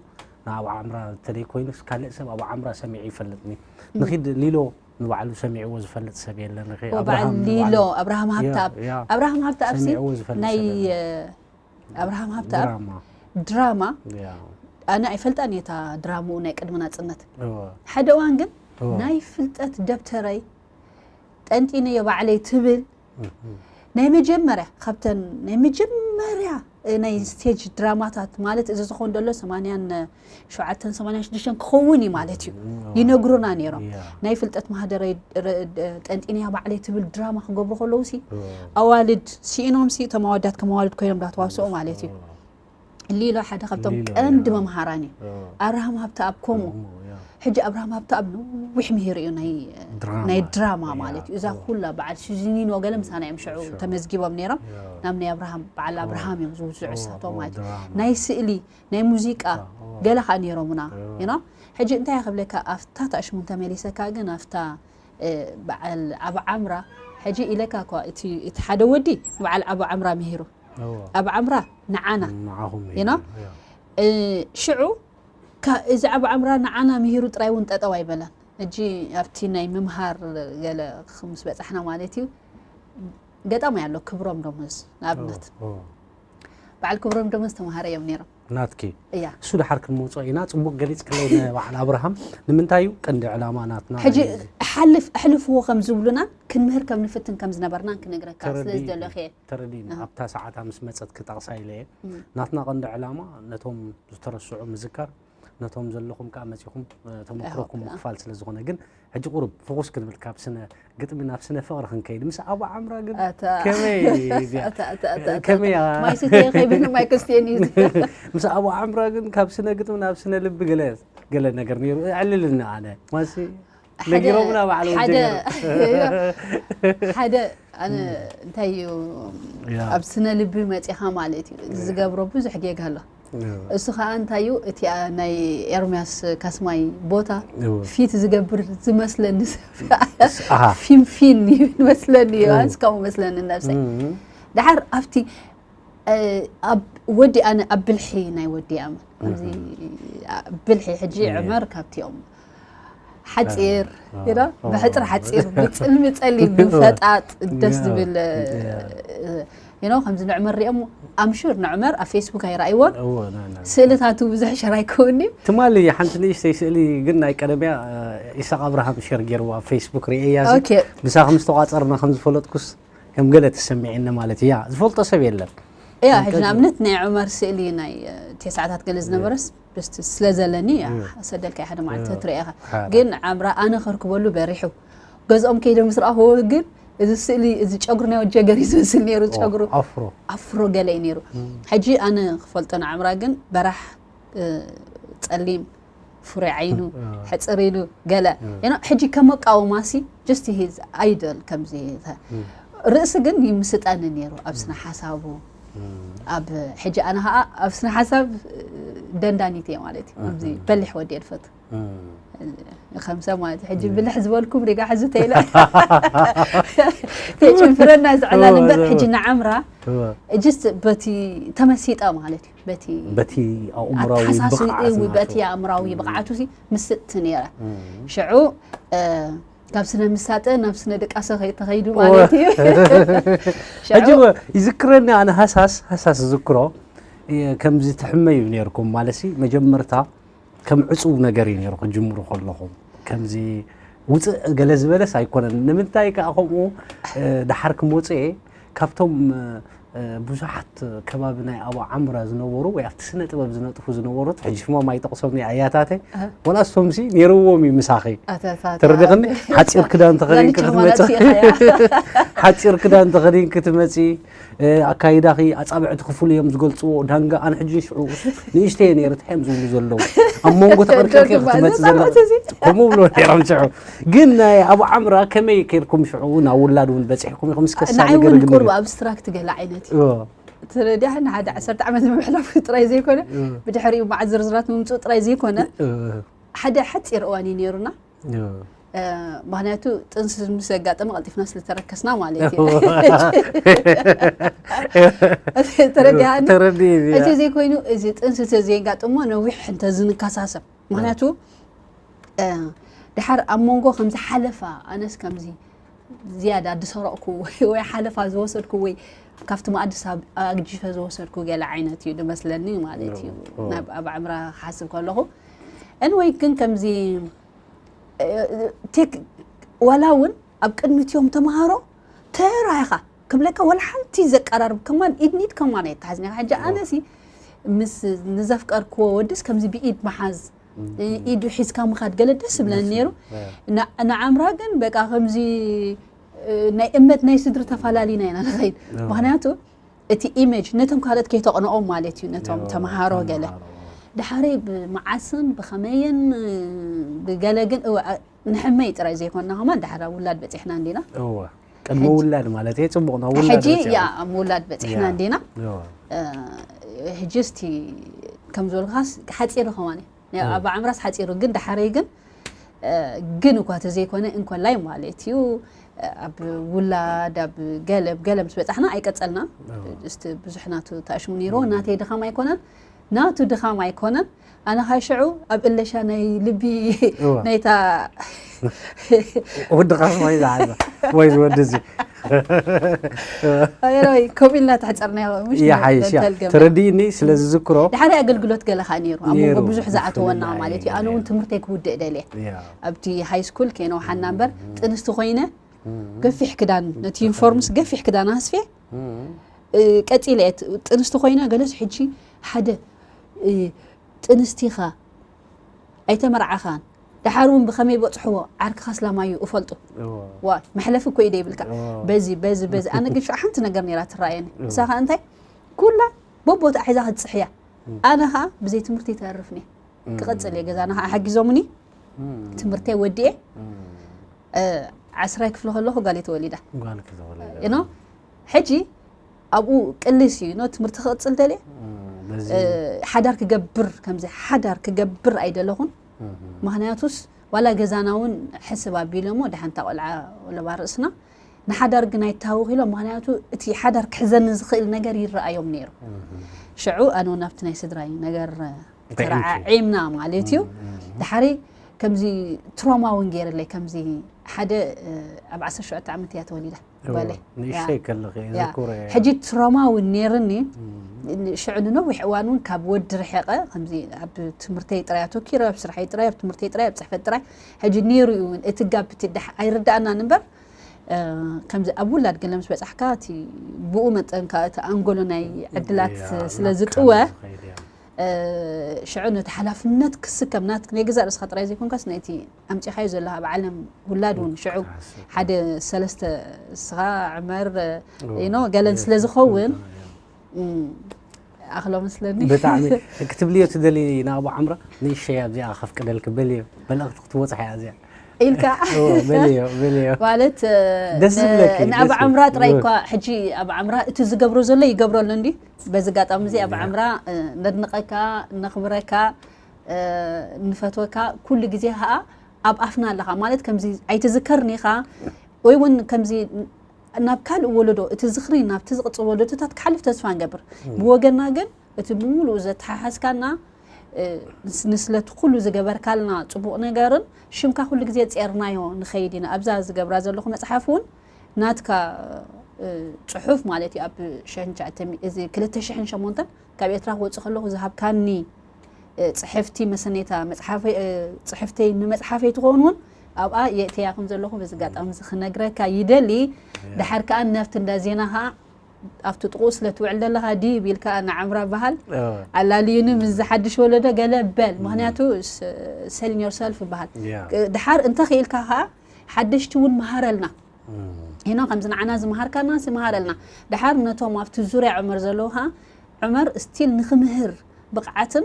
ንኣቡ ዓምራ እንተደይ ኮይኑስ ካልእ ሰብ ኣቡ ዓምራ ሰሚዑ ይፈልጥኒ። ንኺድ ሊሎ ንባዕሉ ሰሚዕዎ ዝፈልጥ ሰብ የለን። ንኺ ኦ፣ በዓል ኣብርሃም ሊሎ ንባዕሉ ኣብርሃም ሃብተኣብ ያ፣ ያ። ኣብርሃም ሃብተኣብ ሲ ሰሚዕዎ ዝፈልጥ ናይ ሰብ የለን። እ፣ ኣብርሃም ሃብተኣብ ድራማ ድራማ ያ። ኣነ ኣይፈልጣን እየ እታ ድራምኡ ናይ ቅድሚ ናፅነት። እወ። ሓደ እዋን ግን እወ። ናይ ፍልጠት ደብተረይ ጠንጢነዮ ባዕለይ ትብል እህ። ናይ መጀመርያ ካብተን ናይ መጀመርያ እ፣ ናይ ስቴጅ ድራማታት ማለት እዚ ዝኾን ደሎ ሰማንያን ሸውዓተን ሰማንያን ሽዱሽተን ክኸውን እዩ ማለት እዩ እም፣ ይነግሩና ነይሮም። ያ። ናይ ፍልጠት ማህደረይ ረ- ደ- ጠንጢንያ ባዕለይ ትብል ድራማ ክገብሩ ከለዉ ሲ እወ። ኣዋልድ ስኢኖም ሲ እቶም ኣወዳት ከም ኣዋልድ ኮይኖም ዳተዋስኦ ማለት እዩ። ሊሎ ሓደ ካብቶም ሊሎ፣ ቀንዲ ያ። መምሃራን እዩ። እወ። ኣብርሃም ሃብተኣብ ከምኡ እሞ፣ ያ። ሕጂ ኣብርሃም ሃብተኣብ ነዊሕ ምሂር እዩ ናይ ድራማ። ናይ ድራማ ያ፣ ማለት እዩ። እዛ እወ። ኩላ በዓል ሱዚኒኖ ገለ ምሳና እዮም ሽዑ ሽዑ። ተመዝጊቦም ነይሮም። ያ። ናብ ናይ ኣብርሃም በዓል ኣብርሃም እዮም ዝውዝዑ እወ፣ እሳቶም እወ፣ ማለት እዩ። ድራማ። ናይ ስእሊ ናይ ሙዚቃ እወ። ገለ ከዓ ነይሮምና እወ። you know? ሕጂ እንታይ ክብለካ ኣብታ ታሽሙን ተመሊሰካ ግን ኣብታ እ፣ በዓል ኣብ ዓምራ ሕጂ ኢለካ እኳ እቲ እቲ ሓደ ወዲ በዓል ኣብ ዓምራ ምሂሩ እወ። ኣብ ዓምራ ንዓና ንዓኹም እዩ። you know? ያ። እ፣ ሽዑ ካ- እዚ ኣብ ዓምራ ንዓና ምሂሩ ጥራይ እውን ጠጠው ኣይበለን። ሕጂ ኣብቲ ናይ ምምሃር ገለ ምስ በፃሕና ማለት እዩ ገጣማይ ኣሎ ክብሮም ደሞዝ ንኣብነት እወ። በዓል ክብሮም ደሞዝ ተምሃረ እዮም ነይሮም ናትኪ እያ እሱ ድሓር ክንመፅኦ ኢና። ፅቡቅ ገሊፅ ክለው ንበዓል ኣብርሃም ንምንታይ እዩ ቀንዲ ዕላማ ናትና ሕጂ እዚ? ሓልፍ ኣሕልፍዎ ከም ዝብሉናን ክንምህር ከም ንፍትን ከም ዝነበርናን ክነግረካ ስለ ተረዲኡ ዝደለኹ እየ ተረዲእኒ ኣሃ። ኣብታ ሰዓታ ምስ መፀት ክጠቕሳ ኢለ እየ እም። ናትና ቀንዲ ዕላማ ነቶም ዝተረስዑ ምዝካር ነቶም ዘለኹም ከዓ መፂኹም እ፣ ተመክሮኩም ኣሃ። ምክፋል ስለ ዝኾነ ግን ሕጂ ቁሩብ ፍኹስ ክንብል ካብ ስነ ግጥሚ ናብ ስነ ፍቕሪ ክንከይድ ምስ ኣቡ ዓምራ ግን ኣታ- ከመይ እዚኣ ኣታ- ኣታ- ኣታ- ኣታ- ከመይ ኣታ- ማይ ስተየ ከይብሉ ማይ ከስትየኒ እዩ ምስ ኣቡ ዓምራ ግን ካብ ስነ ግጥሚ ናብ ስነ ልቢ ገለ ገለ ነገር ነይሩ ኣዕልልና ኣነ ማሲ ሓደ- ነጊሮምና ባዕሎም ሓደ ጀገር ሓደ ኣነ እንታይ እዩ ያ። ኣብ ስነ ልቢ መፂኻ ማለት እዩ ዝገብሮ ብዙሕ ጌጋ ኣሎ እሱ ከዓ እንታይ እዩ እቲ ናይ ኤርምያስ ካስማይ ቦታ እወ። ፊት ዝገብር ዝመስለኒ ሰብ ኣሃ። ፊንፊን ይመስለኒ እዩ እወ። ኣንስ ከምኡ መስለኒ ነብሰይ እም። ድሓር ኣብቲ እ፣ ኣብ ወዲ ኣነ ኣብ ብልሒ ናይ ወዲ ኣመል ኣብዚ ኣብ ብልሒ ሕጂ እም። ዕመር ካብቲኦም ሓፂር እ፣ you know? እ፣ ብሕፅር እ። ሓፂር ብፅልሚ ፀሊም ብፈጣጥ ደስ ያ፣ ዝብል ያ። you know? ከምዚ ንዕመር ሪኦም ኣምሹር ንዕመር ኣብ ፌስቡክ ኣይረኣይዎን እወ፣ ና፣ ና። ስእልታቱ ብዙሕ ሸር ኣይከውንዩ ትማሊ ሓንቲ ንእሽተይ ስእሊ ግን ናይ ቀደምያ እ፣ ኢሳቅ ኣብርሃም ሸር ገይርዋ ኣብ ፌስቡክ ርእያ ኦኬ ምሳኹም ዝተቋፀርና ከም ዝፈለጥኩስ ከም ገለ ተሰሚዒኒ ማለት እያ ዝፈልጦ ሰብ የለን እያ ከም ሕጂ ቀደም- ንኣብነት ናይ ዑመር ስእሊ ናይ እ፣ ቴስዓታት ገለ ዝነበረስ ብስ- ስለ ዘለኒ እያ እያ። ሰደልካ ሓደ ማለት እያ። ትርእኻ ሓደ። ግን ዓምራ ኣነ ከርክበሉ በሪሑ ገዝኦም ከይደ ምስ ረኣኽዎ ግን እዚ ስእሊ እዚ ጨጉሪ ናይ ወጀገር እዩ ዝመስል ነይሩ ጨጉሩ ኣፍሮ ኣፍሮ ገለ እዩ ነይሩ ሕጂ ኣነ ክፈልጦ ንዓምራ ግን በራሕ እ፣ ፀሊም ፍሩይ ዓይኑ ሕፅር ኢሉ ገለ you know፣ ሕጂ ከም መቃወማሲ just his idol ከምዚ ተ- ርእሲ ግን ይምስጠኒ ነይሩ ኣብ ስነ ሓሳቡ ኣብ ሕጂ ኣነ ከዓ ኣብ ስነ ሓሳብ እ፣ ደንዳኒት እየ ማለት እዩ ከምዚ በሊሕ ወዲ እየ ዝፈቱ ከም ሰብ ማለት እዩ ሕጂ ብልሕ ዝበልኩም ሪጋ ሕዚ ተይለ ተጭንፍረና ዝዕላል እምበር ሕጂ ንዓምራ just በቲ ተመሲጠ ማለት እዩ በቲ በቲ ኣእምራዊ ኣተሓሳስብኡ ብቕዓት ናቱ። በቲ ኣእምራዊ ብቕዓቱ ሲ ምስጥቲ ነይረ ሽዑ እ፣ ካብ ስነ ምሳጠ ናብ ስነ ድቃሰ ከይ- ተኸይዱ ኦ። ማለት እዩ ሕጂ ሽዑ ወ- ይዝክረኒ ኣነ ሃሳስ ሃሳስ ዝዝክሮ እ፣ ከምዚ ትሕመዩ ነርኩም ማለት ሲ መጀመርታ ከም ዕፁው ነገር እዩ ነይሩ ክጅምሩ ከለኹም ከምዚ ውፅእ ገለ ዝበለስ ኣይኮነን ንምንታይ ከዓ ከምኡ እ፣ ድሓር ክመፅእ እየ ካብቶም እ፣ ብዙሓት ከባቢ ናይ ኣቡ ዓምራ ዝነበሩ ወይ ኣብቲ ስነ ጥበብ ዝነጥፉ ዝነበሩ፣ ሕጂ ሽሞም ኣይጠቕሶም ኣያታተይ፣ ወላ እሶምሲ ነይርዎም እዩ ምሳኺ። ትርድቕኒ? ሓፂር ክዳን ተኸዲን ክትመፂ ሓፂር ክዳን ተኸዲን ክትመፂ ኣካይዳኺ ኣፃብዕቲ ክፍሉ እዮም ዝገልፅዎ። ዳንጋ ኣነ ሕጂ ሽዑ ንእሽተየ ነይረ ትሕም ዝብሉ ዘለዉ ኣብ መንጎ ተቐርቀርኪ ክትመፂ ዘለኹ ከምኡ ብሎ ነይሮም ሽዑ። ግን ናይ ኣቡ ዓምራ ከመይ ከይርኩም ሽዑ ናብ ውላድ እውን በፂሕኩም ኢኹም እስከ ንዓይ እውን ቁርብ ኣብስትራክት ገለ ዓይነት እዩ። ትረዲያ ንሓደ ዓሰርተ ዓመት ንምሕላፉ ጥራይ ዘይኮነ ብድሕሪኡ መዓት ዝርዝራት ምምፅኡ ጥራይ ዘይኮነ ሓደ ሓፂር እዋን እዩ ነይሩና። ምክንያቱ ጥንሲ ምስ ዘጋጠመ ቀልጢፍና ስለተረከስና ማለት እዩ። ተረዲኣኒ። እቲ ዘይኮይኑ እዚ ጥንሲ ተዘየጋጥሞ ነዊሕ እንተ ዝንከሳሰብ ምክንያቱ ድሓር ኣብ መንጎ ከምዚ ሓለፋ ኣነስ ከምዚ ዝያዳ ዝሰረቕኩ ወይ ሓለፋ ዝወሰድኩ ወይ ካብቲ መኣዲ ኣግጂፈ ዝወሰድኩ ገለ ዓይነት እዩ ዝመስለኒ ማለት እዩ። ናብ ኣብ ዓምራ ክሓስብ ከለኹ እንወይ ግን ከምዚ ቴክ ዋላ እውን ኣብ ቅድሚት እዮም ተምሃሮ ተራ ኢኻ ክብለካ ወላ ሓንቲ ዘቀራርብ ከማን ኢድኒድ ከማን ኣይተሓዝኒ። ሕጂ ኣነሲ ምስ ንዘፍቀርክዎ ወድስ ከምዚ ብኢድ መሓዝ ኢዱ ሒዝካ ምኻድ ገለ ደስ ዝብለኒ ነይሩ። ንዓምራ ግን በቃ ከምዚ ናይ እመት ናይ ስድሪ ተፈላሊና ኢና ንኸይድ። ምክንያቱ እቲ ኢሜጅ ነቶም ካልኦት ከይተቕንኦም ማለት እዩ፣ ነቶም ተምሃሮ ገለ። ዳሕረይ ብመዓስን ብኸመይን ብገለ ግን ንሕመይ ጥራይ ዘይኮንና ከማን ዳሕራ ውላድ በፂሕና እንዲና። እወ ቅድሚ ውላድ ማለት እየ ፅቡቕ ናብ ውላድ ሕጂ በፂሕና። ያ ኣብ ውላድ በፂሕና ያ። እንዲና። እወ። ሕጂ እስቲ ከም ዝበልካስ ሓፂሩ ከማን እዩ። ኣብ ዓምራስ ሓፂሩ ግን ዳሕረይ ግን ግን እኳ ተዘይኮነ እንኮላይ ማለት እዩ ኣብ ውላድ ኣብ ገለ ገለ ምስ በፃሕና ኣይቀፀልናን። እስቲ ብዙሕ ናቱ ተኣሽሙ ነይርዎ ናተይ ድኻም ኣይኮነን ናቱ ድኻም ኣይኮነን። ኣነ ኻይ ሽዑ ኣብ እለሻ ናይ ልቢ እዋ። ናይታ ወዲ ኻስ ወይ ዝሓዛ ወይ ዝወዲ እዚ ኣየራይ ኮቢልና ተሕፀርናዮ ምሽ ይሓይሽ እያ። ተረዲእኒ ስለ ዝዝክሮ ድሓደ ኣገልግሎት ገለ ኸዓ ነይሩ ኣብ መንጎ ነይሩ። ብዙሕ ዝኣተወና ማለት እዩ። ኣነ እውን ትምህርተይ ክውድእ ደልየ እያ። ኣብቲ ሃይ ስኩል ከይነውሓና እምበር ጥንስቲ ኮይነ ገፊሕ ክዳን ነቲ ዩኒፎርምስ ገፊሕ ክዳን ኣስፌ ቀፂለ እየ። ጥንስቲ ኮይነ ገለስ ሕጂ ሓደ ጥንስቲ ኢኻ ኣይተመርዓኻን ደሓር እውን ብኸመይ በፅሕዎ ዓርክኻ ስላማዩ እፈልጡ። ዋ መሕለፊ እኮ ኢደ ይብልካ። በዚ በዚ በዚ ኣነ ግን ሽዑ ሓንቲ ነገር ነይራ ትረኣየኒ። እሳ ኸዓ እንታይ ኩላ በቦታ ሒዛ ክትፅሕያ። ኣነ ኸዓ ብዘይ ትምህርቲ ይተርፍኒ ክቐፅል እየ። ገዛና ኸዓ ሓጊዞምኒ ትምህርተይ ወዲኤ ዓስራይ ክፍሊ ከለኹ ጓለይ ተወሊዳ። ጓልኪ ተወሊዳ። ኖ ሕጂ ኣብኡ ቅልስ እዩ ኖ ትምህርቲ ክቕፅል ደልየ። በዚ ሓዳር ክገብር ከምዚ ሓዳር ክገብር ኣይደለኹን። ምኽንያቱስ ዋላ ገዛና እውን ሕስብ ኣቢለ እሞ ደሓንታ ቆልዓ ወለባ ርእስና ንሓዳር ግን ኣይተሃውኽ ኢሎም። ምኽንያቱ እቲ ሓዳር ክሕዘኒ ዝኽእል ነገር ይረኣዮም ነይሩ። ሽዑ ኣነ እውን ኣብቲ ናይ ስድራይ ነገር ተረዓዒምና ማለት እዩ። ድሓሪ ከምዚ ትሮማ እውን ገይርለይ ከምዚ ሓደ ኣብ ዓሰርተ ሸውዓተ ዓመት እያ ተወሊዳ ጓለይ። ንእሽተይ ከለኺ ያ። ዝኩረ ሕጂ ትሮማ እውን ነይርኒ። ሽዑ ንነዊሕ እዋን እውን ካብ ወዲ ርሕቐ ከምዚ ኣብ ትምህርተይ ጥራይ ኣተኪረ ኣብ ስርሐይ ጥራይ ኣብ ትምህርተይ ጥራይ ኣብ ፅሕፈት ጥራይ ሕጂ ነይሩ እዩ እውን እቲ ጋብ እቲ ድሕ ኣይርዳእናን እምበር ከምዚ ኣብ ውላድ ገለ ምስ በፃሕካ እቲ ብኡ መጠን ከዓ እቲ ኣንጎሎ ናይ ዕድላት ስለ ዝጥወ ሽዑ ነቲ ሓላፍነት ክስከም ናት ናይ ገዛእ ርእስኻ ጥራይ ዘይኮንካስ ናይቲ ኣምፂኻዮ ዘለኻ ኣብ ዓለም ውላድ እውን ሽዑ ሓደ ሰለስተ እስኻ ዕመር ኖ ገለን ስለ ዝኸውን ኣኽሎ መስለኒ። ብጣዕሚ ክትብልዮ ትደሊ ንኣቡ ዓምራ ንእሸይ ኣብዚኣ ከፍቅደልክ በልዮ መልእኽቲ ክትበፅሕ እያ እዚኣ ኢልካ በልዮ በልዮ ማለት ደስ ዝብለኪ ንኣብ ዓምራ ጥራይ እኳ ሕጂ ኣብ ዓምራ እቲ ዝገብሮ ዘሎ ይገብረሉ እንዲ በዚ ኣጋጣሚ እዚ ኣብ ዓምራ ነድንቐካ ነኽብረካ ንፈትወካ ኩሉ ግዜ ከዓ ኣብ ኣፍና ኣለኻ ማለት ከምዚ ኣይትዝከርን ኢኻ ወይ እውን ከምዚ ናብ ካልእ ወለዶ እቲ ዝኽሪ ናብቲ ዝቕፅል ወለዶታት ክሓልፍ ተስፋ ንገብር። ብወገና ግን እቲ ብምሉኡ ዘተሓሓዝካና ንስለቲ ኩሉ ዝገበርካልና ፅቡቕ ነገርን ሽምካ ኩሉ ግዜ ጼርናዮ ንኸይድ ኢና። ኣብዛ ዝገብራ ዘለኹ መፅሓፍ እውን ናትካ ፅሑፍ ማለት እዩ ኣብ ሽሕን ትሽዓተ ሚእቲ እዚ ክልተ ሽሕን ሸሞንተን ካብ ኤርትራ ክወፅእ ከለኹ ዝሃብካኒ ፅሕፍቲ መሰነይታ መፅሓፈይ ፅሕፍተይ ንመፅሓፈይ ትኸውን እውን ኣብኣ የእተያ ከም ዘለኹ በዚ ኣጋጣሚ እዚ ክነግረካ ይደሊ። ድሓር ከዓ ናብቲ እንዳ ዜና ከዓ ኣብቲ ጥቕኡ ስለ ትውዕል ዘለኻ ድይብ ኢልካ ንዓምራ በሃል ኣላልዩኒ ምስ ዝሓድሽ ወለዶ ገለ በል። ምኽንያቱ selling yourself ይበሃል። ድሓር እንተ ክኢልካ ከዓ ሓደሽቲ እውን መሃረልና። ሄኖ ከምዚ ንዓና ዝመሃርካና ሲ መሃረልና። ድሓር ነቶም ኣብቲ ዙርያ ዑመር ዘለዉ ከዓ ዑመር ስቲል ንክምህር ብቕዓትን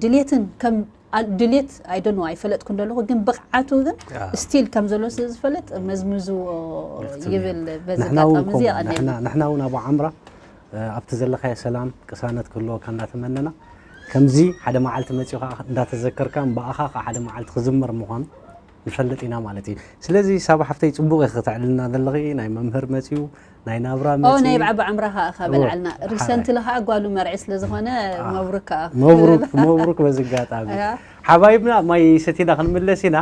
ድሌትን ከም ድሌት ኣይደኖ ኣይፈለጥኩ እንደለኹ ግን ብቕዓቱ ግን ስቲል ከም ዘሎ ስለ ዝፈለጥ መዝምዝዎ ይብል። በዚ ኣጋጣሚ እዚ የቐንየልና። ንሕና እውን ኣብ ዓምራ ኣብቲ ዘለኻዮ ሰላም ቅሳነት ክህልወካ እንዳተመነና ከምዚ ሓደ መዓልቲ መፂኡ ከዓ እንዳተዘከርካ ብኣኻ ከዓ ሓደ መዓልቲ ክዝመር ምዃኑ ንፈልጥ ኢና ማለት እዩ። ስለዚ ሳባ ሓፍተይ ፅቡቕ ኢኺ ከተዕልልና ዘለኺ ናይ መምህር መፂኡ ናይ ናብራ ኦ መፂኡ ናይ ብዓቢ ዕምራ ከዓ እኻ በልዓልና። ሪሰንትሊ ከዓ ጓሉ መርዒ ስለ ዝኾነ መብሩክ ከዓ። መብሩክ መብሩክ። በዚ ኣጋጣሚ ሓባይብና ማይ ሰቲና ክንምለስ ኢና።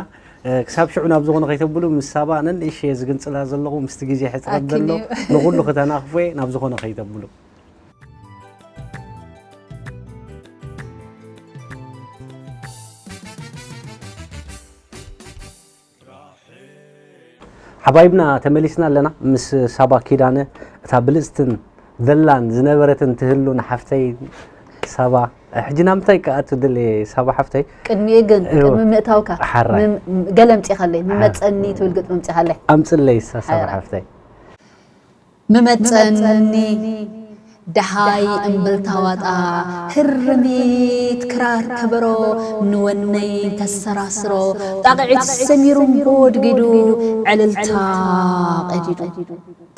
ክሳብ ሽዑ ናብ ዝኾነ ከይተብሉ ምስ ሳባ ነንእሽ እየ ዝግንፅላ ዘለኹ ምስቲ ግዜ ሕፅረት ዘሎ ንኹሉ ክተናኽፎ እየ ናብ ዝኾነ ከይተብሉ። ሓባይብና ተመሊስና ኣለና ምስ ሳባ ኪዳነ እታ ብልፅትን ዘላን ዝነበረትን ትህሉ ንሓፍተይ ሳባ ሕጂ ናብ ምንታይ ከኣ ትብል ሳባ ሓፍተይ? ቅድሚኡ ግን ቅድሚ ምእታውካ ሓራይ። ገለ ኣምጺኻለይ ምመጸኒ ትብል ግጥሚ ኣምጺኻለይ። ኣምጽለይ ሳባ ሓፍተይ። ምመጸኒ ደሃይ እምብልታ ዋጣ ህርሚት ክራር ከበሮ ንወነይ ተሰራስሮ ጣቕዒት ሰሚሩ ጎድጊዱ ዕልልታ ቀዲዱ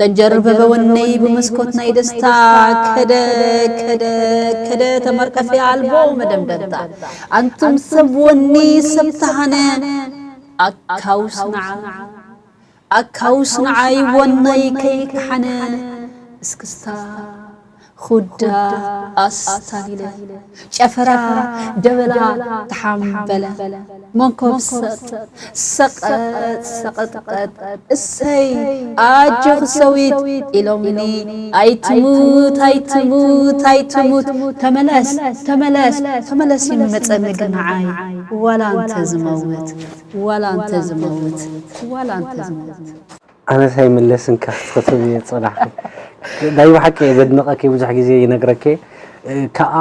ተንጀርበበ ወነይ ብመስኮት ናይ ደስታ ከደ ከደ ከደ ተመርቀፊ ኣልቦ መደምደምታ ኣንቱም ሰብ ወኒ ሰብ ተሃነ ኣካውስ ንዓ ኣካውስ ንዓይ ወነይ ከይከሓነ እስክስታ ኹዳ ኣስታሊለ ጨፈራ ደበላ ተሓምበለ መንኮብ ሰጥ ሰቐጥ ሰቐጥቀጥ እሰይ ኣጆኺ ሰዊት ኢሎምኒ ኣይትሙት ኣይትሙት ኣይትሙት ተመለስ ተመለስ ተመለስ ይመጸኒ ግናዓይ ዋላ እንተ ዝመውት ዋላ እንተ ዝመውት ዋላ እንተ ዝመውት ኣነስ ኣይምለስን ካስትኸትም እየ ዝጸናሕኩ። ናይ ብሓቂ እየ ዘድንቐኪ፣ ብዙሕ ግዜ ይነግረኪ እየ። ከኣ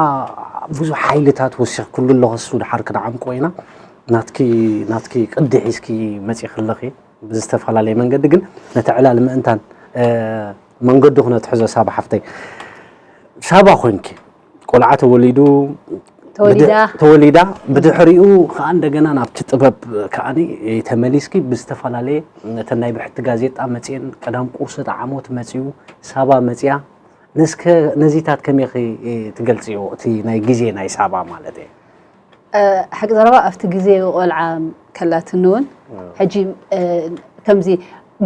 ብዙሕ ሓይልታት ወሲኽክሉ ኣለኹ፣ እሱ ድሓር ክንዓምቆ ኢና። ናትኪ ናትኪ ቅዲ ሒዝኪ መጺኺ ኣለኺ፣ ብዝተፈላለየ መንገዲ ግን ነቲ ዕላል ምእንታን መንገዱ ክነትሕዞ ሳባ ሓፍተይ። ሳባ ኮይንኪ ቆልዓ ተወሊዱ ተወሊዳ። ብድ- ተወሊዳ ብድሕሪኡ ከዓ እንደገና ናብቲ ጥበብ ከዓ ተመሊስኪ ብዝተፈላለየ ነተን ናይ ብሕቲ ጋዜጣ መፅኤን ቀዳም ቁርሲ ጣዓሞት መፅኡ ሳባ መፅያ ነስከ ነዚታት ከመይ ትገልፅዮ እቲ ናይ ግዜ ናይ ሳባ ማለት እየ ሓቂ ዘረባ ኣብቲ ግዜ ቆልዓ ከላትኒ እውን ሕጂ ከምዚ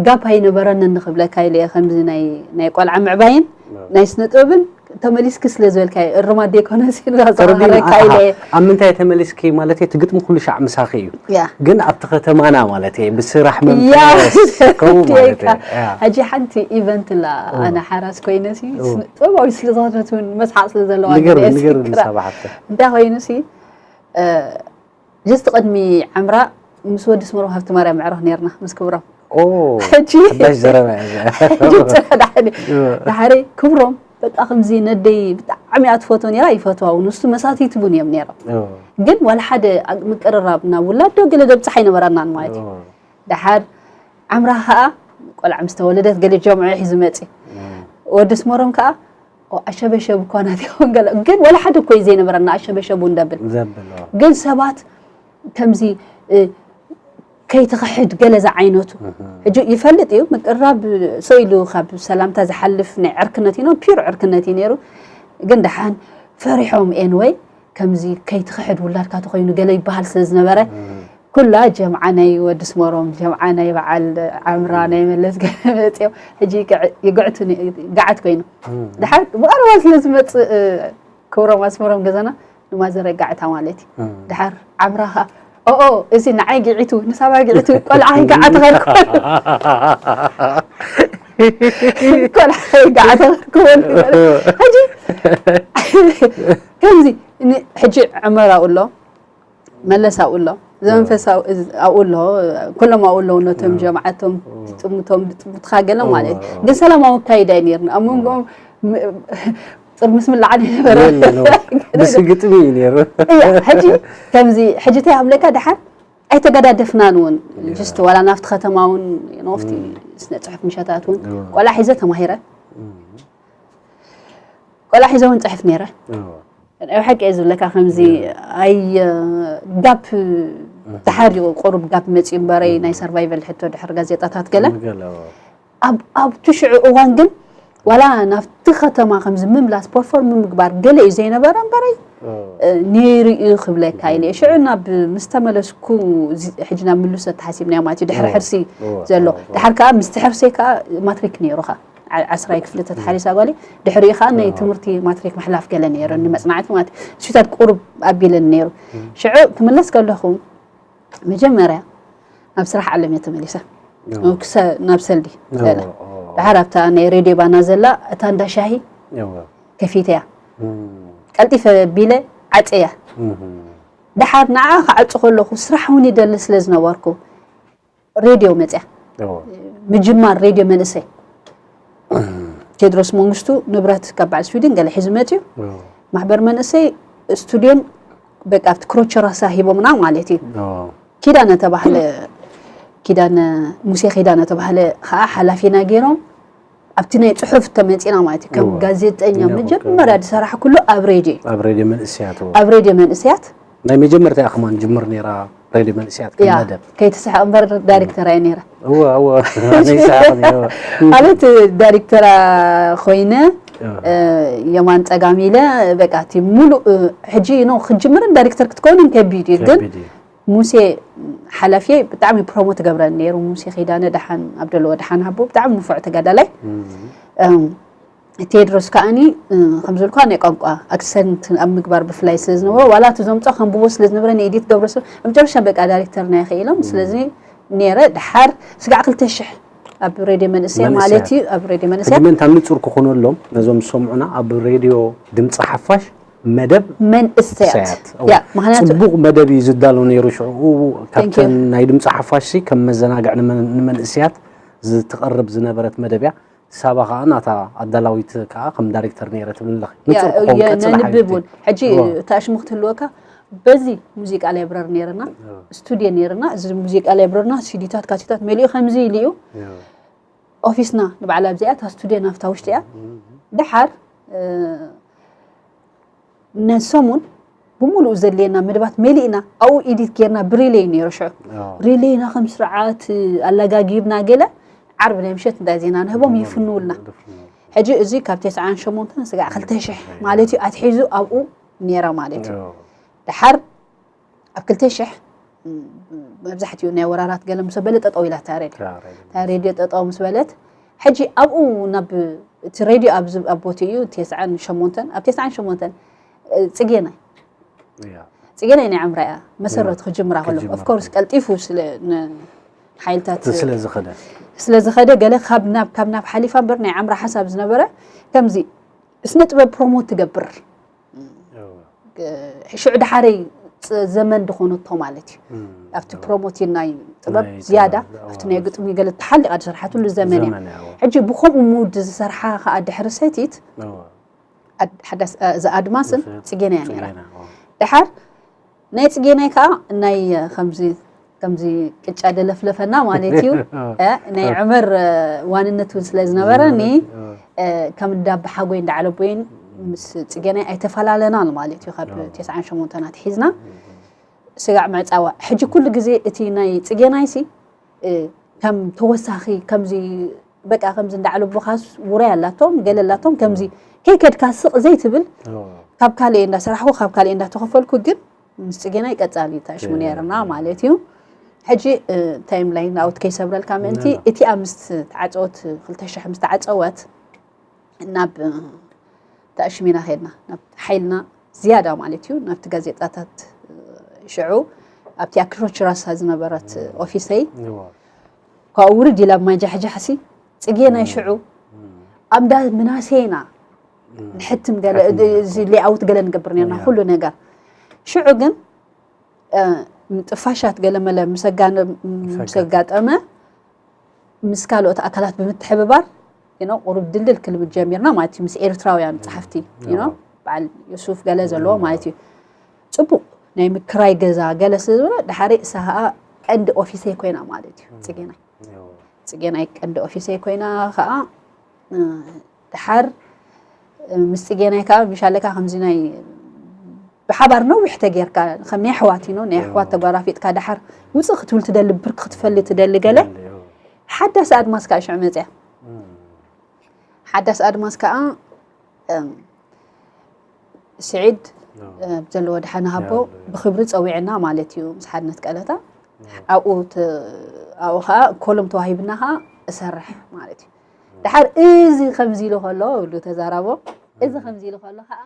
ጋፕ ኣይነበረንን ንኽብለካ ኢለ እየ ከምዚ ናይ ናይ ቆልዓ ምዕባይን ናይ ስነ ጥበብን ተመሊስኪ ስለ ዝበልካዮ እርማት ዘይኮነ ሲልካ ተረዲኒ። ዝሃረካ ኢለ እየ ኣብ ምንታይ ተመሊስኪ ማለት እየ እቲ ግጥሚ ኩሉ ሻዕ ምሳኺ እዩ ያ ግን ኣብቲ ከተማና ማለት እየ ብስራሕ ያ መንፈስ ከምኡ ማለት እየ ያ ሕጂ ሓንቲ ኢቨንት ላ ኣነ ሓራስ ኮይነ ሲ ጥበባዊ ስለ ዝኾነት እውን መስሓቅ ስለ ዘለዋ ንገር ንገር ንሳባ ሓፍተ እንታይ ኮይኑ ሲ ጀስት ቅድሚ ዓምራ ምስ ወዲ ስመሮ ሃብቲ ማርያም መዕረኽ ነርና ምስ ክብሮም ኦ ሕጂ ሓዳሽ ዘረባ እያ እዚኣ። ሕጂ ጽረ ዳሕሪ ዳሕሪ ክብሮም በቃ ከምዚ ነደይ ብጣዕሚ እያ ትፈትዎ ነራ ይፈትዋ እውን ንሱ መሳትይቲ እውን እዮም ነሮም ኦ፣ ግን ዋላ ሓደ ኣ- ምቅርራብ ናብ ውላድ ዶ ገለ ደብፅሕ ኣይነበረናን ማለት እዩ ኦ፣ ደሓር ዓምራ ከዓ ቆልዓ ምስ ተወለደት ገለ ጀምዖ ሒዙ መፂ ኦ። ወዲ ስመሮም ከዓ ኣሸበሸብ እኳ ናት ይኸውን ገለ ግን ወላ ሓደ እኮ እዩ ዘይነበረና ኣሸበሸቡ እንደብል ዘብል ኦ። ግን ሰባት ከምዚ እ፣ ከይትኽሕድ ገለ ዝዓይነቱ ሕጂ ይፈልጥ እዩ ምቅራብ ሰው ኢሉ ካብ ሰላምታ ዝሓልፍ ናይ ዕርክነት እዩ ፒር ዕርክነት እዩ ነይሩ ግን ደሓን ፈሪሖም ኤንወይ ከምዚ ከይትኽሕድ ውላድካ ተኮይኑ ገለ ይበሃል ስለ ዝነበረ ኩላ ጀምዓ ናይ ወዲ ስመሮም ጀምዓ ናይ በዓል ዓምራ ናይ መለስ ገለ መፅኦም ሕጂ ይግዕ- ይግዕቱ ነ- ይግዓት ኮይኑ ድሓር ብቐረባ ስለ ዝመፅእ ክብሮም ኣስመሮም ገዛና ንማዘር የጋዕታ ማለት እዩ ድሓር ዓምራ ከዓ ኦኦ እዚ ንዓይ ግዒቱ ንሳባ ግዒቱ ቆልዓ ይጋዓ ተኸልኩ ቆልዓ ይጋዓ ተኸልኩ ሕጂ ከምዚ ሕጂ ዕመራኡ ኣሎ መለስ ኣብኡ ኣሎ። ዘመንፈስ ኣብኡ ኣሎ። ኩሎም ኣብኡ ኣለዉ፣ ነቶም ጀምዓቶም፣ ጥሙቶም፣ ጥሙትካ ገለ ማለት እዩ። ግን ሰላማዊ ኣካይዳ እዩ ነይርና። ኣብ መንጎኦም ጥርምስ ምልዓል ይነበረ። ብስ ግጥሚ እዩ ነይሩ። ሕጂ ከምዚ ሕጂ እንታይ ኣብለካ፣ ደሓር ኣይተገዳደፍናን እውን። ጅስት ዋላ ናብቲ ከተማ እውን ነፍቲ ስነ ፅሑፍ ምሸታት እውን ቆልዓ ሒዘ ተማሂረ። ቆልዓ ሒዘ እውን ፅሕፍ ነይረ። ኣብ ሓቂ እየ ዝብለካ፣ ከምዚ ኣይ ጋፕ ተሓሪቑ ቁሩብ ጋፕ መፂኡ እምበረይ፣ ናይ ሰርቫይቨል ሕቶ ድሕሪ ጋዜጣታት ገለ ኣብቲ ሽዑ እዋን ግን ዋላ ናብቲ ከተማ ከምዚ ምምላስ ፐርፎርም ምግባር ገለ እዩ ዘይነበረ እምበረይ ነይሩ እዩ ክብለካ ኢለ። ሽዑ ናብ ምስ ተመለስኩ ሕጂ ናብ ምሉስ ተሓሲብናዮ ማለት እዩ። ድሕሪ ሕርሲ ዘሎ ድሓር ከዓ ምስቲ ሕርሰይ ከዓ ማትሪክ ነይሩ ከዓ ዓስራይ ክፍሊ ተተሓሪሳ ጓለይ ድሕሪኡ ከዓ ናይ ትምህርቲ ማትሪክ ምሕላፍ ገለ ነይሩ ንመፅናዕቲ ማለት እሱታት ቁሩብ ኣቢለን ነይሩ። ሽዑ ክምለስ ከለኹ መጀመርያ ናብ ስራሕ ዓለም እየ ተመሊሰ። ናብ ሰልዲ ገለ ድሓር ኣብታ ናይ ሬድዮ ባና ዘላ እታ እንዳ ሻሂ ከፊተ እያ። ቀልጢፈ ቢለ ዓፀያ። ድሓር ንዓ ክዓፁ ከለኹ ስራሕ እውን ይደሊ ስለ ዝነበርኩ ሬድዮ መፅያ። ምጅማር ሬድዮ መንእሰይ ቴድሮስ መንግስቱ ንብረት ካብ በዓል ስዊድን ገለ ሒዙ መፅዩ። ማሕበር መንእሰይ ስቱድዮን በቃ ኣብቲ ክሮቸራሳ ሂቦምና ማለት እዩ። ኪዳነ ተባህለ ኪዳነ ሙሴ ኪዳነ ተባህለ ከዓ ሓላፊና ገይሮም ኣብቲ ናይ ፅሑፍ ተመፂና ማለት እዩ። ከም ጋዜጠኛ መጀመርያ ዝሰራሕኩሉ ኣብ ሬድዮ ኣብ ሬድዮ መንእስያት ኣብ ሬድዮ መንእስያት ናይ መጀመርታ እያ ከማን ጅምር ነይራ ሬድዮ መንእስያት ከም መደብ ከይትስሕቕ እምበር ዳይሬክተር እየ ነይረ። እወ እወ ናይ ሰሓቕ ነይረ ማለት ዳይሬክተራ ኮይነ የማን ፀጋም ኢለ በቃ እቲ ሙሉእ ሕጂ ነው ክጅምርን ዳይሬክተር ክትከውንን ከቢድ እዩ። ግን ሙሴ ሓላፊ ብጣዕሚ ፕሮሞት ገብረን ነይሩ። ሙሴ ኪዳነ ደሓን ኣብደለዎ ደሓን ሃቦ ብጣዕሚ ንፉዕ ተጋዳላይ። ቴድሮስ ከዓኒ ከም ዝብልኳ ናይ ቋንቋ ኣክሰንት ኣብ ምግባር ብፍላይ ስለ ዝነበሮ ዋላ እቲ ዘምፅኦ ከንብቦ ስለ ዝነበረ ንኤዲት ገብረ ሰብ ኣብ መጨረሻ በቃ ዳይሬክተር ናይ ክኢሎም ስለዚ ነይረ። ድሓር ስጋዕ ክልተ ሽሕ ኣብ ሬድዮ መንእሰያ ማለት እዩ። ኣብ ሬድዮ መንእሰያ መን ታብ ንፁር ክኾነሎም ነዞም ዝሰምዑና ኣብ ሬድዮ ድምፂ ሓፋሽ መደብ መንእሰያት ያ ምክንያቱ ፅቡቕ መደብ እዩ ዝዳሎ ነይሩ። ሽዑ ካብተን ናይ ድምፂ ሓፋሽ ሲ ከም መዘናግዕ ንመንእስያት ዝትቐርብ ዝነበረት መደብ እያ። ሳባ ከዓ ናታ ኣዳላዊት ከዓ ከም ዳይሬክተር ነይረ ትብል ኣለኺ። ንፁር ክኸውን ቀፅል ነንብብ እውን ሕጂ እታ ሽሙ ክትህልወካ በዚ ሙዚቃ ላይብረሪ ነይርና ስቱድዮ ነይርና እዚ ሙዚቃ ላይብረሪና ሲዲታት ካሴታት መሊኡ ከምዚ ኢሉ እዩ። ኦፊስና ንባዕላ ኣብዚኣ እታ ስቱድዮ ናብታ ውሽጢ እያ። ድሓር ነሰሙን ብምሉኡ ዘድልየና መደባት መሊእና ኣብኡ ኢዲት ጌርና ብሪሌይ ነይሩ ሽዑ ሪሌይና ከም ስርዓት ኣላጋጊብና ገለ ዓርቢ ናይ ምሸት እንታይ ዜና ንህቦም ይፍንውልና። ሕጂ እዚ ካብ ተስዓን ሸሞንተን ስጋዕ ክልተ ሽሕ ማለት እዩ ኣትሒዙ ኣብኡ ነይረ ማለት እዩ። ድሓር ኣብ ክልተ ሽሕ መብዛሕትኡ ናይ ወራራት ገለ ምስ በለ ጠጠው ኢላ እታ ሬድዮ እታ ሬድዮ ጠጠው ምስ በለት ሕጂ ኣብኡ ናብ እቲ ሬድዮ ኣብ ቦትኡ እዩ ተስዓን ሸሞንተን ኣብ ተስዓን ሸሞንተን ፅጌናይ ፅጌናይ ናይ ዕምራ እያ መሰረት ክጅምራ ከሎ ኦፍኮርስ ቀልጢፉ ስለ ሓይልታት ስለ ዝኸደ ስለ ዝኸደ ገለ ካብ ናብ ካብ ናብ ሓሊፋ እምበር ናይ ዕምራ ሓሳብ ዝነበረ ከምዚ ስነ ጥበብ ፕሮሞት ትገብር ሽዑ ድሓረይ ዘመን ዝኾነቶ ማለት እዩ። ኣብቲ ፕሮሞት ናይ ጥበብ ዝያዳ ኣብቲ ናይ ግጥሚ ገለ ተሓሊቓ ዝሰርሓትሉ ዘመን እያ። ሕጂ ብኸምኡ ሙድ ዝሰርሓ ከዓ ድሕሪ ሰቲት ሓዳስ እዛ ኣድማስን ፅጌና እያ ነይራ። ድሓር ናይ ፅጌናይ ከዓ ናይ ከምዚ ከምዚ ቅጫ ደለፍለፈና ማለት እዩ። ናይ ዕመር ዋንነት እውን ስለ ዝነበረኒ ከም እንዳ ኣባሓጎይ እንዳ ዓለቦይን ምስ ፅጌናይ ኣይተፈላለናን ማለት እዩ። ካብ ተስዓን ሸሞንተን ኣትሒዝና ስጋዕ ምዕፃዋ ሕጂ ኩሉ ግዜ እቲ ናይ ፅጌናይ ሲ ከም ተወሳኺ ከምዚ በቃ ከምዚ እንዳ ዓለቦኻስ ውራይ ኣላቶም ገለ ኣላቶም ከምዚ ከይከድካ ስቕ ዘይትብል ካብ ካልእ እንዳሰራሕኩ ካብ ካልእ እንዳተኸፈልኩ ግን ምስ ፅጌናይ ቀፃሊ ታሽሙ ነይርና ማለት እዩ። ሕጂ ታይም ላይን ኣውት ከይሰብረልካ ምእንቲ እቲኣ ምስ ተዓፀወት ክልተ ሽሕ ምስ ተዓፀወት ናብ ታሽሚና ከድና ናብ ሓይልና ዝያዳ ማለት እዩ ናብቲ ጋዜጣታት ሽዑ ኣብቲ ኣክሮች ራሳ ዝነበረት ኦፊሰይ ካብኡ ውርድ ኢላ ማጃሕጃሕሲ ፅጌናይ ሽዑ ኣምዳ ምናሴና ንሕትም ገለ እዚ ሌኣውት ገለ ንገብር ነርና ኩሉ ነገር ሽዑ ግን ምጥፋሻት ገለመለ ምስ ኣጋጠመ ምስ ካልኦት ኣካላት ብምትሕብባር ቁሩብ ድልድል ክልምድ ጀሚርና ማለት እዩ። ምስ ኤርትራውያን ጸሓፍቲ በዓል ዮሱፍ ገለ ዘለዎ ማለት እዩ። ጽቡቕ ናይ ምክራይ ገዛ ገለ ስለ ዝበለ ድሓር እሳ ኸኣ ቀንዲ ኦፊሰይ ኮይና ማለት እዩ። ጽጌናይ ጽጌናይ ቀንዲ ኦፊሰይ ኮይና ኸኣ ድሓር ምስ ጽጌናይ ከዓ ምሻለካ ከምዚ ናይ ብሓባር ነዊሕ ተጌርካ ከም ናይ ኣሕዋት ዩ ናይ ኣሕዋት ተጓራፊጥካ ድሓር ውፅእ ክትብል ትደሊ ብርክ ክትፈሊ ትደሊ ገለ ሓዳስ ኣድማስ ከዓ ሽዑ መፅያ ሓዳስ ኣድማስ ከዓ ስዒድ ዘለዎ ድሓን ሃቦ ብክብሪ ፀዊዕና ማለት እዩ ምስ ሓድነት ቀለታ ኣብኡ ኣብኡ ከዓ ኮሎም ተዋሂብና ከዓ እሰርሕ ማለት እዩ ድሓር እዚ ከምዚ ኢሉ ከሎ ብሉ ተዛራቦ እዚ ከምዚ ኢሉ ከሎ ከዓ